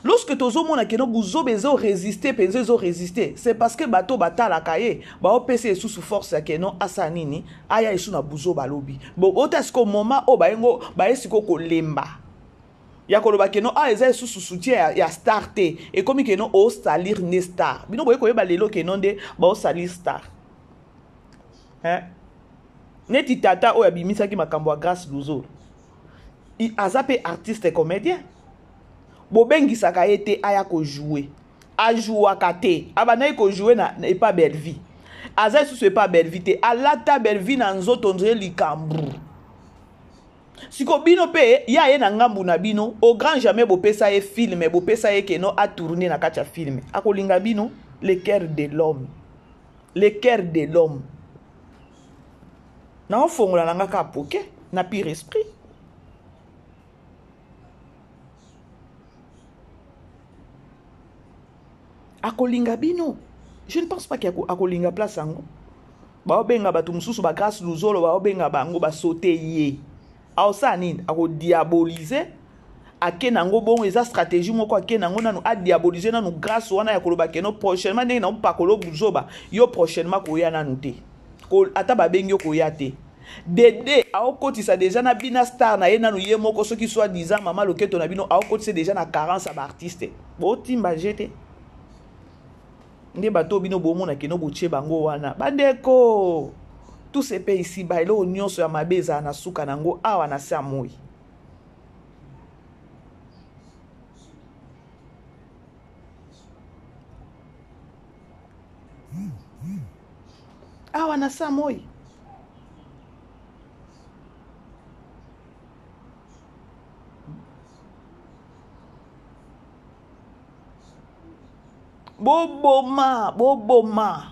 Lorsque tozomona que non, buzoba ezo résister, penza ezo résister, c'est parce que bato batalaka ye, baopesa ye susu force ya que non, asa nini, aya esu na buzoba lobi. Bo ota siko moment oyo bayengo, baye siko kolemba. Ya koloba que non, ah, eza lisusu soutien ya star te. Ekomi que non, osalir nde star. Bino boye koyeba lelo que non nde baosalir star. Hein? Neti tata oyo abimisaki makambo ya Grâce Luzolo. Aza pe artiste comédien. Bobengisaka ye te aya ko jouer. Ajouaka te. Abandaki ko jouer na epa Bellevue. Aza lisusu epa Bellevue te. Alata Bellevue na nzoto nzele likambu. Siko bino pe ya ye na ngambu na bino, au grand jamais bopesa ye film, bopesa ye keno a tourner na kati ya film. Akolinga bino le cœur de l'homme. Le cœur de l'homme. Na ofongola na nga ka poke na pire esprit. Akolinga bino. Je ne pense pas qu'il akolinga place yango. Baobenga bato mosusu ba Grâce Luzolo, baobenga bango ba sauter ye. Aosala nini? Akodiaboliser. Ake nango bongo, eza stratégie moko ake nango nanu adiaboliser nanu grâce wana ya koloba keno prochainement ndenge na opakolo buzoba, yo prochainement koya nanu te. Ko, ata babengi yo koya te. Dede aokotisa déjà na bina star na ye nanu ye moko soki soit disant mama loketo na bino aokotisa déjà na carence ya ba artiste. Botimba jete. Nde bato bino bomona keno botie bango wana. Bandeko, tout se paye ici ba eloko nyonso ya mabe ezala na suka nango awa na se ya moi. Awa na se ya moi. Boboma, boboma.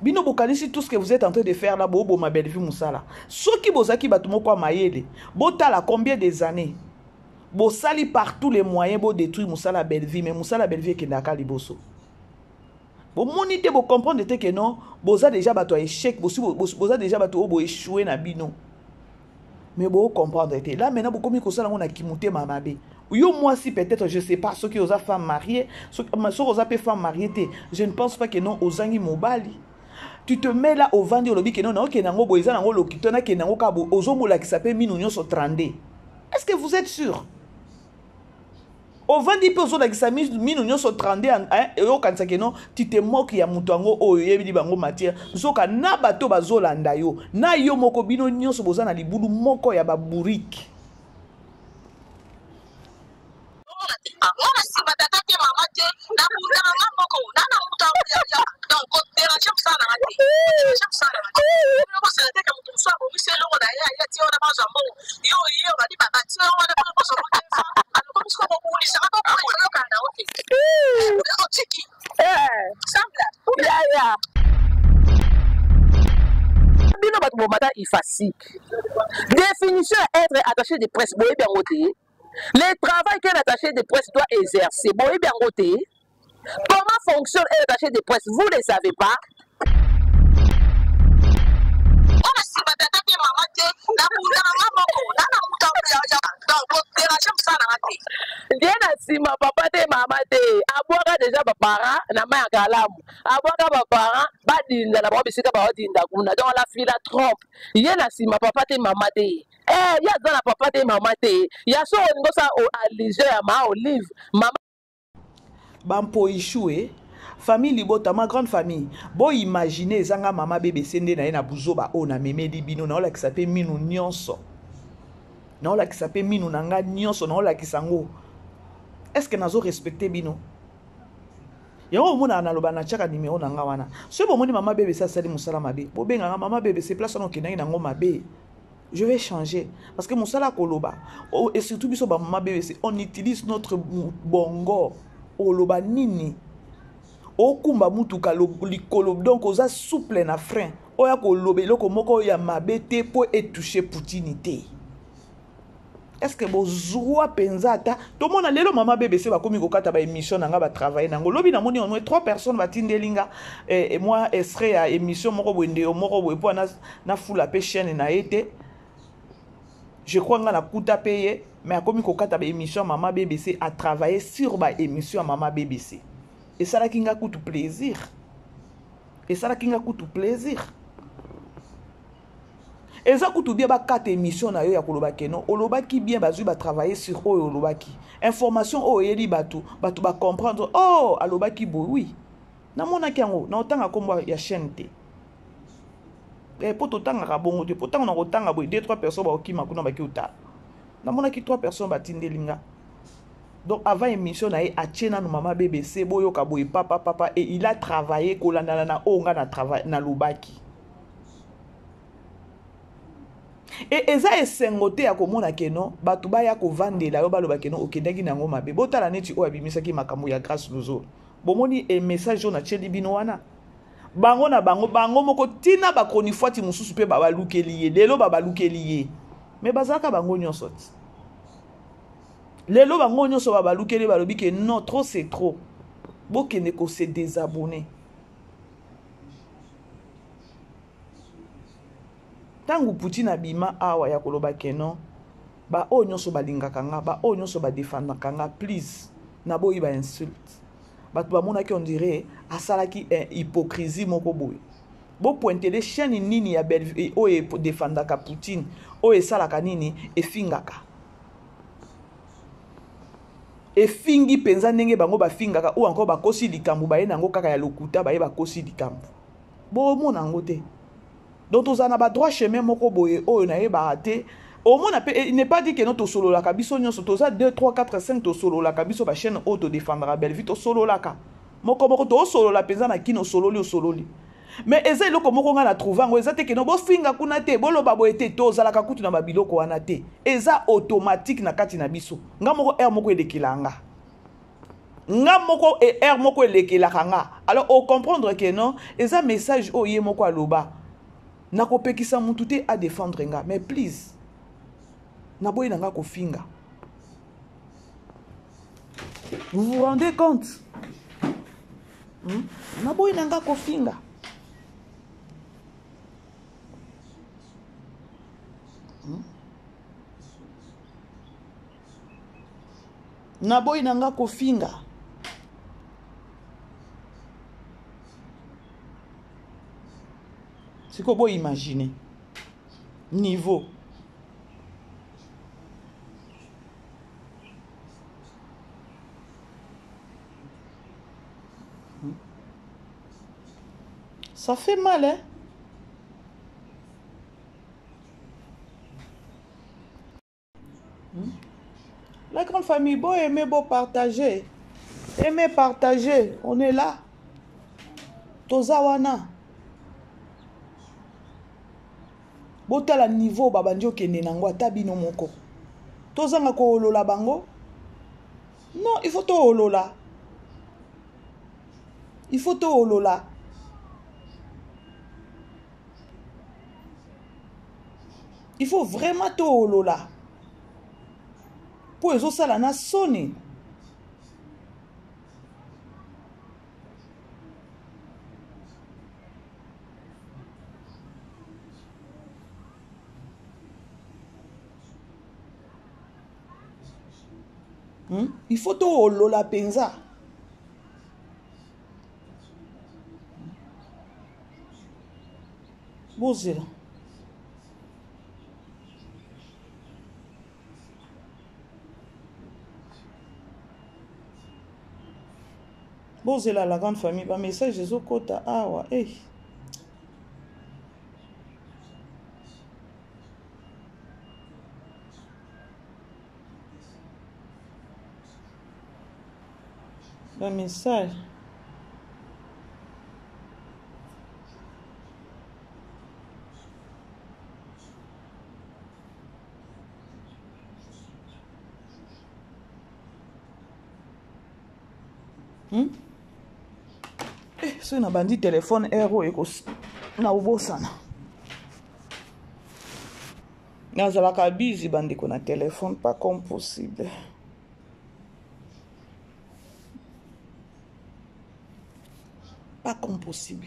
Bino bokanisi tout ce que vous êtes en train de faire là, boboma Bellevue Musala. Soki bozaki bato moko ya mayele, botala combien des années bosali par tous les moyens bo détruire Musala Bellevue, mais Musala Bellevue ekendaka liboso. Bomoni te, bo comprendre te que non, boza déjà bato ya échec, bosi boza déjà bato oyo bo échouer na bino. Mais bo comprendre te. Là maintenant bokomi kosala ngo na kimutema mabe. Yo mwasi peut-être, je sais pas, soki oza femme mariée, soki oza pe femme mariée te, je ne pense pas que non ozangi mobali. Tu te mets là au vandi olobi que non, na okende nango boye, eza nango lokito, na kende nango ka bo, ozomolakisa pe minu nyonso 32. Est-ce que vous êtes sûr? Ovandi mpe ozolakisa mino nyonso 32, oyokanisa ke non, tu te moques ya moto yango oyo oyebeli bango matière. Nzoka na bato bazolanda yo, na yo moko, bino nyonso boza na libulu moko ya babourike. Nga na nsima tata te, mama te, nabundaka nga moko na na moto ya donc kodéranger mosala na nga te, déranger mosala na nga te. Bosala te ke moto mosusu abongisi eloko na ye, aye atie wana, bazwa mbongo. Yo ye obandi batie wana mpona kozwa motesa alokomi siko kobulisaka koyokana na yo te, otiki sambla. Yaya, bino bato bomata ifasik, définition ya être attaché de presse boyebi yango te. Le travail qu'un attaché de presse doit exercer, boyebi yango te. Comment fonctionne un attaché de presse, vous ne savez pas. Nga na nsima tata te, mama te, nabundaka nga moko na na moto ya donc kodéranger mosala na nga te. Nde na nsima papa te, mama te, abwaka deja baparent na mai ya kalamu, abwaka baparent badinda na bango bisika baodinda kuna. Donc la fille la trompe ye na nsima papa te, mama te. Eh, ye aza na papa te, mama te. Ya so olingi osala allusion ya ma Olive, mama. Bampoichue famille libota, ma grande famille, boimagine ezanga mama BBC nde na ye na buzoba oyo namemeli bino. Naolakisa mpe minu nyonso, naolakisa mpe minu na nga nyonso, naolakisa yango. Est ce que nazo respecte bino? Yango omonaka naloba, natiaka nimero na nga wana. Soki bomoni mama BBC asali mosala mabe, bobengaka mama BBC. Place wana okendaki nango mabe, je vais changer, parce que mosala koloba, oh, et surtout biso bamama BBC, on utilise notre bongo. Oloba nini? Okumba mutuka likolo, donc oza souple na frein. Oya koloba eloko moko ya mabe te mpo etouche Poutine te. Est ce que bozwa mpenza? Ata tomona lelo mama BBC bakomi kokata baémission na nga, batravaille nango. Lobi namoni omoi trois personnes batindeli nga mwa extrait ya émission moko boye, ndeyo moko boye, mpo nafula mpe chaîne na ye te. Je crois nga nakuta mpe ye, mais akomi kokata baémission ya mama BBC, atravaille sur baémission ya mama BBC. Esalaki nga kutu plaisir, esalaki nga kutu plaisir. Eza kutu bien bakata émission na yo ya koloba keno olobaki bien, bazwi batravaille sur oyo olobaki, information oyo oyeli bato, bato bacomprendre: oh, alobaki boye. Oui, namonaki yango. Na otanga nkombo ya chaîne te, mpo totangaka bongo te, mpo ntango na kotanga boye, deux trois personnes baokima kuna baki otala. Namonaki trois personnes batindeli nga. Donc avant émission na ye, atie nanu mama BBC, boyoka boye, papa papa, et il a travaillé kolandana na oyo nga na nalobaki. E eza esengo te ya komona keno bato baya kovandela yo, baloba keno okendaki na yango mabe. Botala neti oyo abimisaki makambo ya Grâce Luzolo. Bomoni e message oyo natieli bino wana, bango na bango, bango moko ntina bakronifuati mosusu mpe babalukeli ye lelo, babalukeli ye. Me bazalaka bango nyonso ti lelo, bango nyonso babalukeli, balobi ke non, trop c'est trop, bokende kose désabonner. Ntango Poutine abima awa ya koloba keno baoyo nyonso balingaka nga, baoyo nyonso badefendaka nga, please, naboyi ba insulte. Bato bamonaki on dirait asalaki hypocrisie moko boye. Bopointele chaîne nini ya Bellevue oyo edefendaka Poutine, oyo esalaka nini, efingaka, efingi mpenza ndenge bango bafingaka, oyo encore bakosi likambo, baye nango kaka ya lokuta, baye bakosi likambo, bomona yango te. Donc tozala na badroit chemin moko boye oyo nayebaka te. Omona mpe, il n'est pas dit que no tosololaka biso nyonso. Toza 2 3 4 5, tosololaka biso bachaîne oyo todefendaka Bellevue, tosololaka moko moko, tosolola mpenza na kino. Osololi, osololi, mais eza eloko moko ngai na trouve yango eza te keno bofinga kuna te, boloba boye te. Tozalaka kutu na babiloko wana te, eza automatique na kati na biso. Nga moko, heure moko elekela nga, nga moko e heure moko elekelaka nga. Alors ocomprendre ke non, eza message oyo ye moko aloba. Nakopekisa mutu te adefendre nga, mais please, naboyi na nga kofinga. Vous vous rendez compte? Naboyi na nga kofinga. Naboyi na nga kofinga. Sikoyo boimagine niveau. Ça fait mal, hein? La grande famille, beau aimer, beau partager. Aimer, partager. On est là. Toza wana. Botala niveau babandi okende nango ata bino moko. Tozanga koolola bango. Non, il faut toolola. Il faut toolola. Il faut vraiment toolola. Po ezosala na soni. Il faut toolola mpenza. Bozela. Bozela la grande famille, ba message ezokota awa. Hey. Ba message. Eh, soki nabandi telefone heure oyo ekos na obosana. Nazalaka busy bandeko na telefone, pas comme possible. Pas comme possible.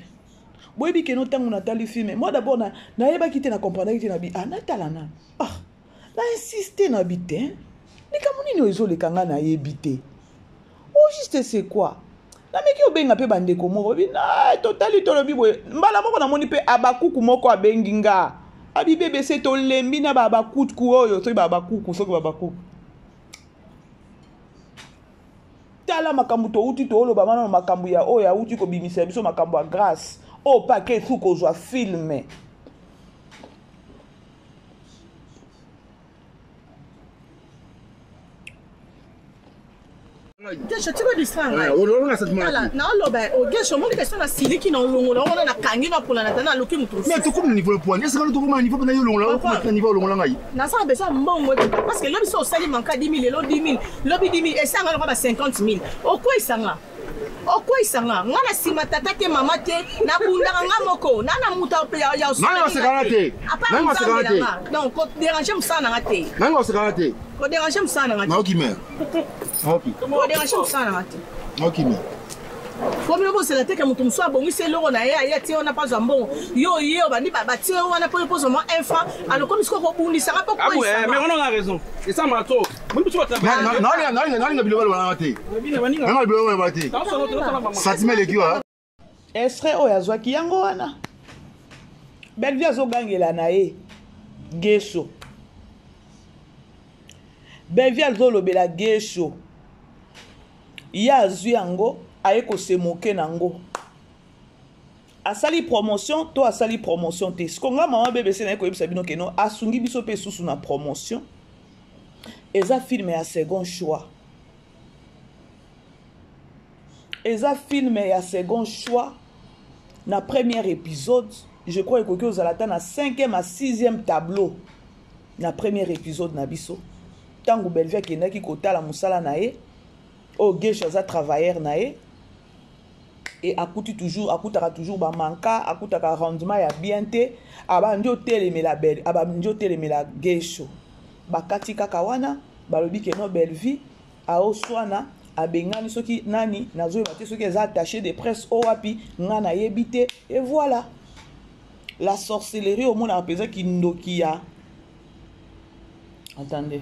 Boyebi keno ntango natali filme, moi d'abord nayebaki te, na comprendaki te, na bi, ah, natala nanu. Ah, na insiste na bi te. Likambo nini oyo ezoleka nga nayebi te. Au juste c'est quoi? Nameki obenga mpe bandeko moko, bi, na, totali tolobi boye. Mbala moko namoni mpe abakuku moko abengi nga. Abi BBC tolembi na ba abakuku oyo, soki ba abakuku, soki ba abakuku. Tala makambo touti tooloba wana na makambo ya oyo auti kobimisa biso makambo ya grâce. Oyo pa ke su kozwa filme. Gesho tika distraire ngai. Tala naoloba Gesho omoni ke so nasiliki na olongola wana nakangi na pola na tana naluki moto Mais tokomi na niveau ya poigne. Est-ce que tokoma na niveau mpena yo olongola okoma na niveau olongola ngai? Naza besoin ya mbongo te parce que lobi so osali manka 10 000 lelo 10 000 lobi 10 000 esanga lokola ba 50 000 okweyisanga okweyisanga nga na nsima tata te mama te nabundaka nga moko na na moto ya Nani osekana te? Apart Nani osekana nzambe na te? nga donc koderange mosala na nga te. Nani osekana te? Koderange mosala na nga te. Naoki mère. Naoki. Koderange mosala na nga te. Naoki mère. Po bino bozela te ke moto mosusu abongisi eloko na ye aye atie wana mpo azwa mbongo. Yo ye obandi batie yo wana mpo yo mpo ozwa mwa un franc. Alors komi sikoyo kobundisaka mpo Ah bon, kweyisama. mais on a raison. Et ça m'a trop. Moi, je suis pas Na na na na bilobalo wana te. Na na bilobalo wana te. Sentiment eleki wa. Extrait oyo azwaki yango wana. Bellevue azogangela na ye Gesho. Bellevue azolobela Gesho. Ye azwi yango aye kosemoke nango. Asali promotion to asali promotion te. Siko nga mama BBC naye koyebisa bino ke no asungi biso pe susu na promotion. Eza film ya second choix. Eza film ya second choix na premier épisode. Je crois ekoki ozala ata na 5e à 6e tableau na premier épisode na biso. Tango Bellevue akendaki kotala mosala na ye, oyo Gesho aza travailleur na ye, et akuti toujours, akutaka toujours ba manka, akutaka rendement ya bien te, abandi otelemela Belle, abandi otelemela Gesho. Bakati kaka wana, balobi ke no Bellevue aoswana, abengani soki nani, nazoyeba te soki eza attaché de presse o wapi, nga nayebi te, et voilà. La sorcellerie omonaka mpenza kindoki ya. Attendez.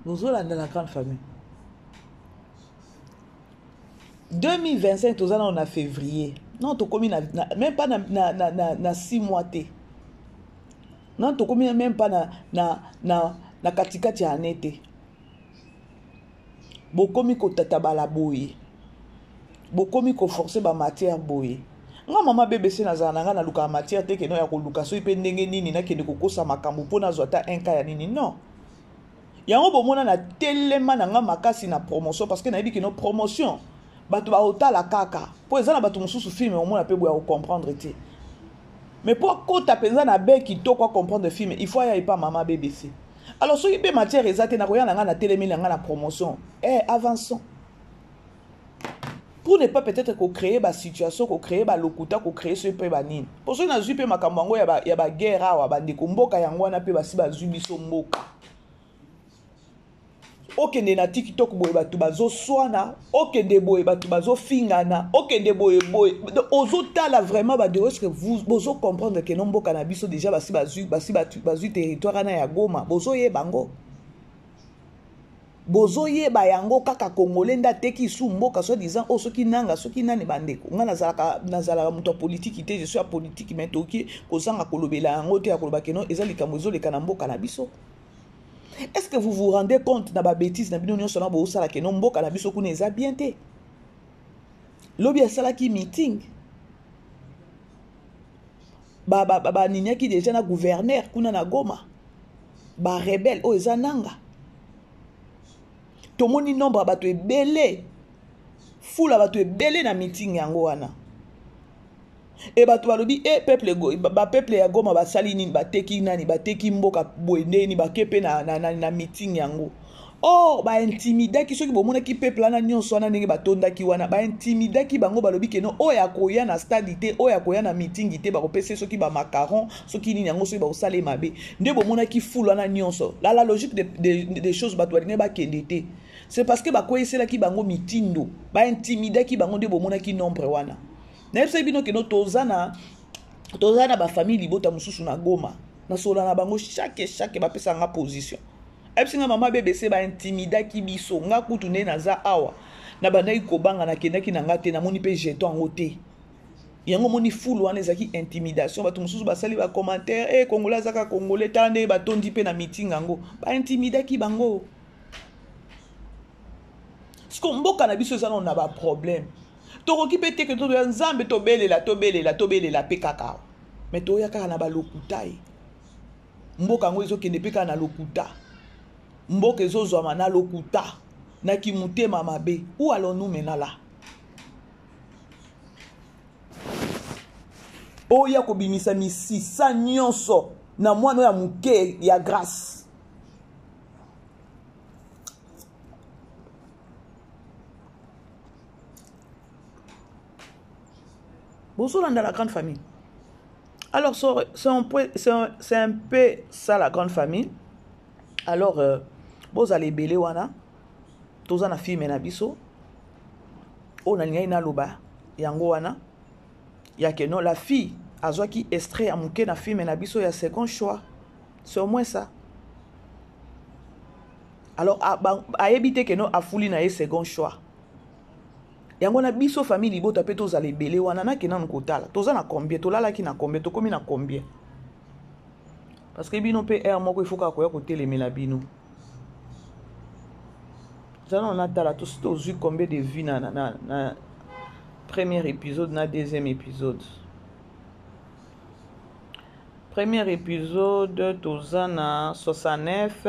Bozolanda la grande famille. 2025 toza nano na février. Non, tokomi na, na, même pas na, na, na, na, na 6 mois te. Non, tokomi même pas na, na, na, na katikati ya année te. Bokomi kotatabala boye. Bokomi koforcer ba matière boye. Nga mama BBC nazala na nga nalukaka matière te keno ya koluka soki mpe ndenge nini nakende kokosa makambo mpo nazwa ata un cas ya nini non. Yango bomona na telema na nga makasi na promotion parce que nayebi keno promotion bato bakotala kaka mpo eza na bato mosusu film omona mpe boya kocomprendre te. Mais mpo akota mpenza na be kitoko acomprendre film, il faut aya epa mama BBC. Alors soki mpe matière eza te, nakoya na nga na telemi na nga na promotion. Eh, avançons. Pour ne pas peut-être ko créer ba situation, ko créer ba lokuta, ko créer ce pe ba nini. Pour soki nazwi mpe makambo yango ya ba guerre awa, bandeko mboka yango wana mpe basi bazwi biso mboka. Okende na TikTok boye bato bazoswana, okende boye bato bazofingana, okende boye boye. Donc, ozotala vraiment bandeko, est-ce que vous bozo comprendre que no mboka na biso déjà basi bazwi, basi batu, bazwi territoire wana ya Goma, bozoyeba yango? Bozoyeba yango kaka Congolais nde ateki su mboka soi disant oh soki nanga soki nani bandeko. Nga nazalaka moto ya politique te, je suis ya politique mais toki kozanga kolobela yango te ya koloba ke non eza likambo ezoleka na mboka na biso. Est-ce que vous vous rendez compte na ba bêtises na bino nyonso na bosala ke non mboka na biso kuna eza bien te? Lobi asalaki meeting. Ba niniaki déjà na gouverneur kuna na Goma. Ba rebelle oyo eza nanga. Tomoni nombre ya bato ebele, foule ya bato ebele na meeting yango wana. E bato balobi, e peuple go, ba peuple ya Goma basali nini, bateki nani, bateki mboka boye ndeni, bake pe na meeting yango. Or, ba intimidaki, soki bomonaki peuple wana nyonso wana ndenge batondaki wana, ba intimidaki bango, balobi ke non, oyo akoya na stade te, oyo akoya na meeting te, bakopesa soki ba macaron, soki nini yango, soki bakosala ye mabe. Nde bomonaki foule wana nyonso. La logique des choses, bato balingi bakende te. C'est parce que bakweyiselaki bango mitindo, ba intimidaki bango nde bomonaki nombre wana. Nayebisaki bino ke non, toza na ba famille libota mosusu na Goma. Nasola na bango chaque bapesa nga position. Ayebisi nga mama BBC ba intimidaki biso. Nga kutu nde naza awa. Na bandaki kobanga, nakendaki na nga te, namoni pe jeton yango te. Yango moni foule wana ezalaki intimidation. Bato mosusu basali ba commentaire, eh, Congolais azaka Congolais, tala nde batondi pe na meeting yango. Ba intimidaki bango. Siko mboka na biso eza nano na ba problème. Tokoki pe te ke toya Nzambe tobelela, tobelela, tobelela pe kaka awa. Mais toya kaka na ba lokuta ye. Mboka yango ezokende pe kaka na lokuta. Mboka ezozwama na lokuta, na kimutema mabe. Où allons-nous maintenant là? Oya kobimisa misisa nyonso na mwana ya moke ya grâce. Bozolanda la grande famille. Alors, c'est un peu ça la grande famille. Alors, bozala ebele wana, toza na film na biso. Oyo nalingai naloba yango wana, ya que non, la fille azwaki extrait ya moke na film na biso ya second choix. C'est au moins ça. Alors, ayebi te que non, afuli na ye second choix. Yango na biso famille libota pe tozala ebele wana, nake nanu kotala. Toza na combien? Tolalaki na combien? Tokomi na combien? Parce que bino pe heure moko il faut kaka koya kotelemela bino. Zala na tala tosi tozwi combien de vues na premier épisode na deuxième épisode. Premier épisode toza na 69,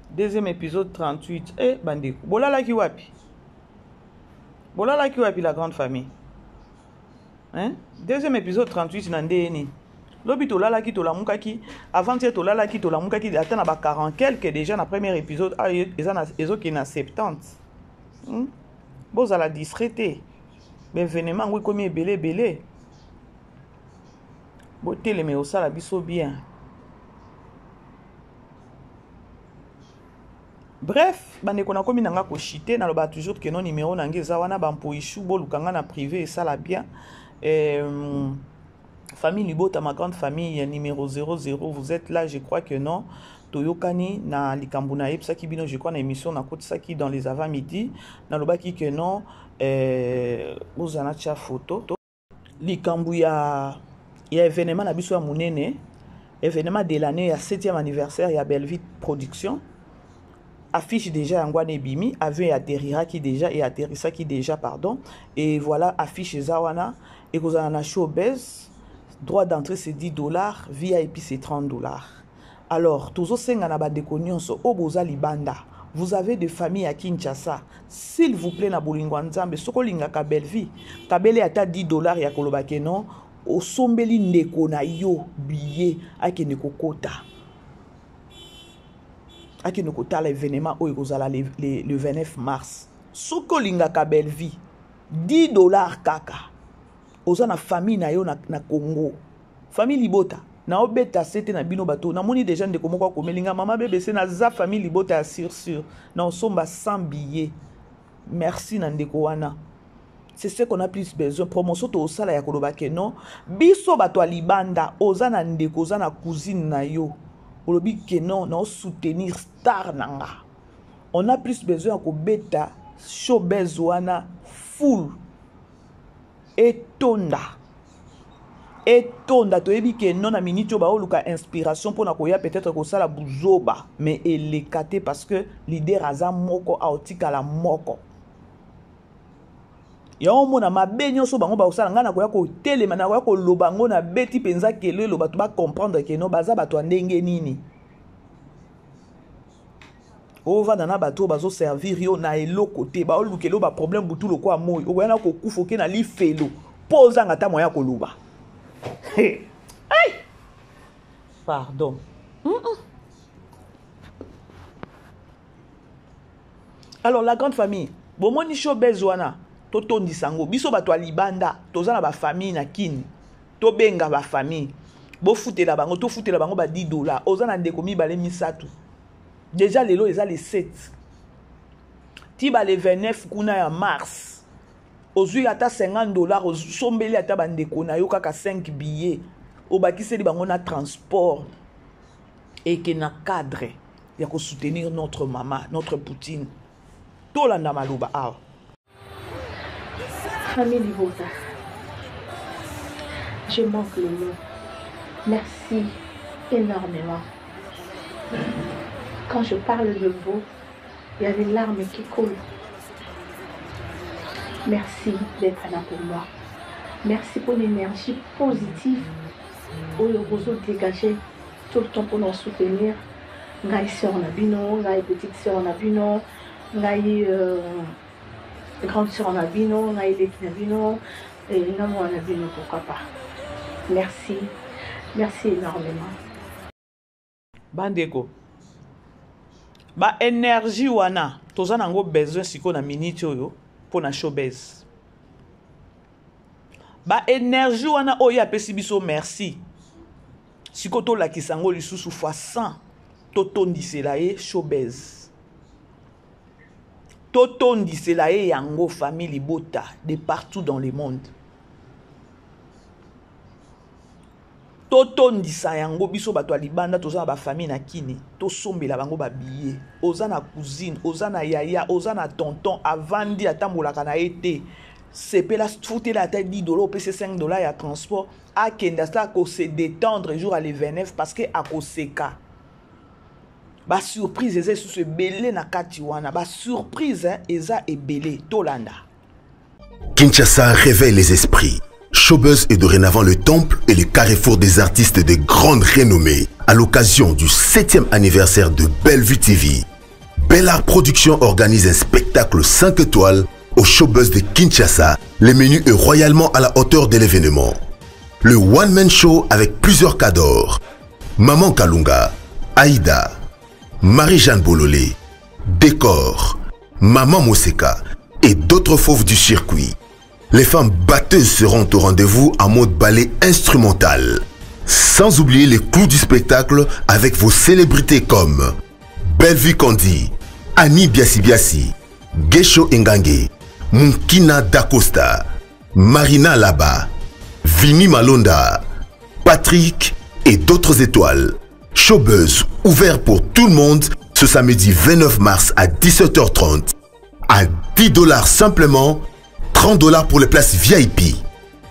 deuxième épisode 38. Eh bandeko, bolalaki wapi? Bolalaki wapi la grande famille? Hein? Deuxième épisode 38 na ndeni. Lobi tolalaki tolamukaki, avant-hier tolalaki tolamukaki ata na ba 40 quelques déjà na premier épisode, ah, eza na, ezoki na 70. Bozala distrait te. Ba événement ngo ekomi ebele ebele. Boteleme osala biso bien. Bref, bandeko nakomi na nga kochite, naloba toujours que non numéro na nga eza wana, ba mpoishu boluka nga na privé esala bien. Famille Libota, ma grande famille numéro 00, vous êtes là, je crois que non. Toyokani na likambo na yebisaki bino, je crois na émission na kotisaki dans les avant-midi, nalobaki que non, bozana tia photo. Likambo ya événement na biso ya monene, événement de l'année ya 7e anniversaire ya Bellevue Production. Affiche déjà yango wana ebimi, avion e atterriraki déjà e atterrissaki déjà pardon. Et voilà affiche eza wana ekozala na showbuzz. Droit d'entrée c'est 10 $, VIP c'est 30 $. Alors tozosenga na bandeko nyonso oyo boza libanda, vous avez des familles à Kinshasa, s'il vous plaît, na bolingo ya Nzambe, soki olingaka Bellevie, kabele ata 10 $ ya koloba ke non, osombeli ndeko na yo billet, akende kokota, akende kotala événement oyo ekozala le 29 mars. Soki olingaka Bellevie, 10 $ kaka. Oza na famille na yo na Congo, famille libota, naobeta se te na bino bato. Namoni déjà ndeko moko akomeli nga: "Mama BBC, naza famille libota ya sur sur, na osomba 100 billets." Merci na ndeko wana. C'est ce qu'on a plus besoin. Promotion tozosala ya koloba ke non, biso bato ya libanda, oza na ndeko, oza na cousine na yo, olobi ke non, naosoutenir star na nga. On a plus besoin ya kobeta showbuzz wana full, etonda, etonda. Toyebi ke non, na miniti oyo baoluka inspiration mpona koya peut-être kosala buzoba, mais eleka te, parce que leader aza moko, aotikala moko. Yango omona mabe nyonso bango bakosala, ngai nakoya kotelema, nakoya koloba yango, nabeti mpenza kelelo, bato bacomprendre ke non, baza bato ya ndenge nini. Ovanda na bato oyo bazoservir yo na eloko te, baolukela yo baproblème butu lokola moi, okoya na kokufa, oke na lifelo mpo ozanga ata moya koloba. Hey! Pardon. Alors la grande famille, bomoni showbuzz wana, totondisa yango. Biso bato ya libanda, toza na bafamille na Kini, tobenga bafamille, bofutela bango, tofutela bango ba 10 $. Oza na ndeko mibale, misato déjà. Lelo eza le 7, ti ba le 29 kuna ya mars, ozwi ata 50 $, osombeli ata bandeko na yo kaka 5 billets, obakiseli bango na transport, eke na cadre ya kosoutenir notre mama, notre Poutine. Tolanda maloba awa. Famille Libota, je manque le mot. Merci énormément. Quand je parle de vous, il y a des larmes qui coulent. Merci d'être là pour moi. Merci pour l'énergie positive oyo bozo dégager tout le temps pour nous soutenir. Ngai sœur na bino, ngai petite sœur na bino, ngai grande sœur na bino, ngai leki na bino, et nga mwana na bino, pourquoi pas. Merci, merci énormément. Bandeko, baénergie wana toza nango besoin sikoyo na miniti oyo mpo na showbuzz. Baénergie wana oyo apesi biso merci, sikoyo tolakisa yango lisusu fois 100. Totondisela ye showbuzz, totondisela ye yango. Famille libota de partout dans le monde, totondisa yango. Biso bato ya libanda, toza na bafamille na Kini, tosombela bango babillet. Oza na cousine, oza na yaya, oza na tonton, avandi, atambolaka na ye te, sepela, futela ata 10 $, opesi 5 $ ya transport, akende asa kose détendre jour ya le 29, parce que akoseka. Basurprise eza lisusu ebele na kati wana, basurprise eza ebele. Tolanda. Kinshasa réveille les esprits. Showbuzz est dorénavant le temple et le carrefour des artistes de grande renommée. À l'occasion du 7e anniversaire de Bellevue TV, Bellard Production organise un spectacle 5 étoiles au Showbuzz de Kinshasa. Le menu est royalement à la hauteur de l'événement. Le One Man Show avec plusieurs cadors. Maman Kalunga, Aïda, Marie-Jeanne Bololé, Décor, Maman Moseka et d'autres fauves du circuit. Les femmes batteuses seront au rendez-vous en mode ballet instrumental. Sans oublier les clous du spectacle avec vos célébrités comme Bellevue Candy, Annie Biassi Biassi, Gesho Engange, Munkina Dacosta, Marina Laba, Vini Malonda, Patrick et d'autres étoiles. Showbuzz ouvert pour tout le monde ce samedi 29 mars à 17h30. À 10 $ simplement, 30 $ pour les places VIP.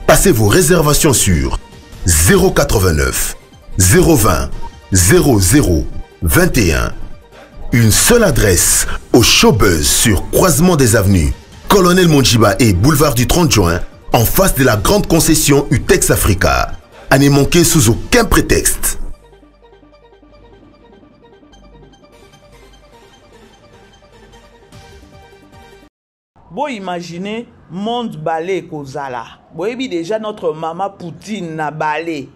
Passez vos réservations sur 089 020 00 21. Une seule adresse au Showbuzz sur Croisement des Avenues, Colonel Mondjiba et Boulevard du 30 juin, en face de la grande concession Utex Africa. À ne manquer sous aucun prétexte. Bo imaginer monde ballet ekozala. Boyebi déjà notre mama Poutine na ballet.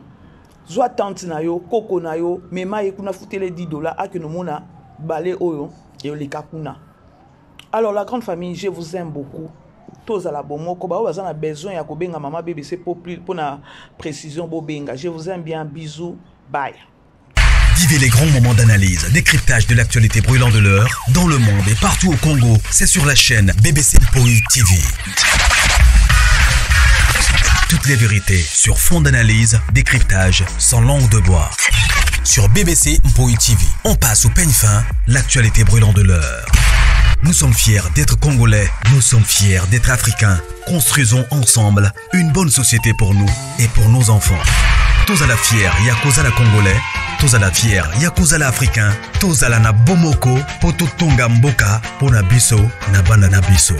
Zwa tante na yo, koko na yo, mema ye kuna futele 10 dollars akende omona ballet oyo eleka kuna. Alors la grande famille, je vous aime beaucoup. Tozala bomoko, ba oyo baza na besoin ya kobenga mama BBC po plus po na précision bobenga. Je vous aime bien, bisous, bye. Vivez les grands moments d'analyse, décryptage de l'actualité brûlante de l'heure, dans le monde et partout au Congo. C'est sur la chaîne BBC Mpoi TV. Toutes les vérités sur fond d'analyse, décryptage, sans langue de bois. Sur BBC Mpoi TV, on passe au peigne fin l'actualité brûlante de l'heure. Nous sommes fiers d'être Congolais, nous sommes fiers d'être Africains. Construisons ensemble une bonne société pour nous et pour nos enfants. Tous à la fière, Yakuza la Congolais, tous à la fière, Yakuza la Africain, tous à la na Bomoko, Poto Tonga Mboka, Pona Biso, na Bana na Biso.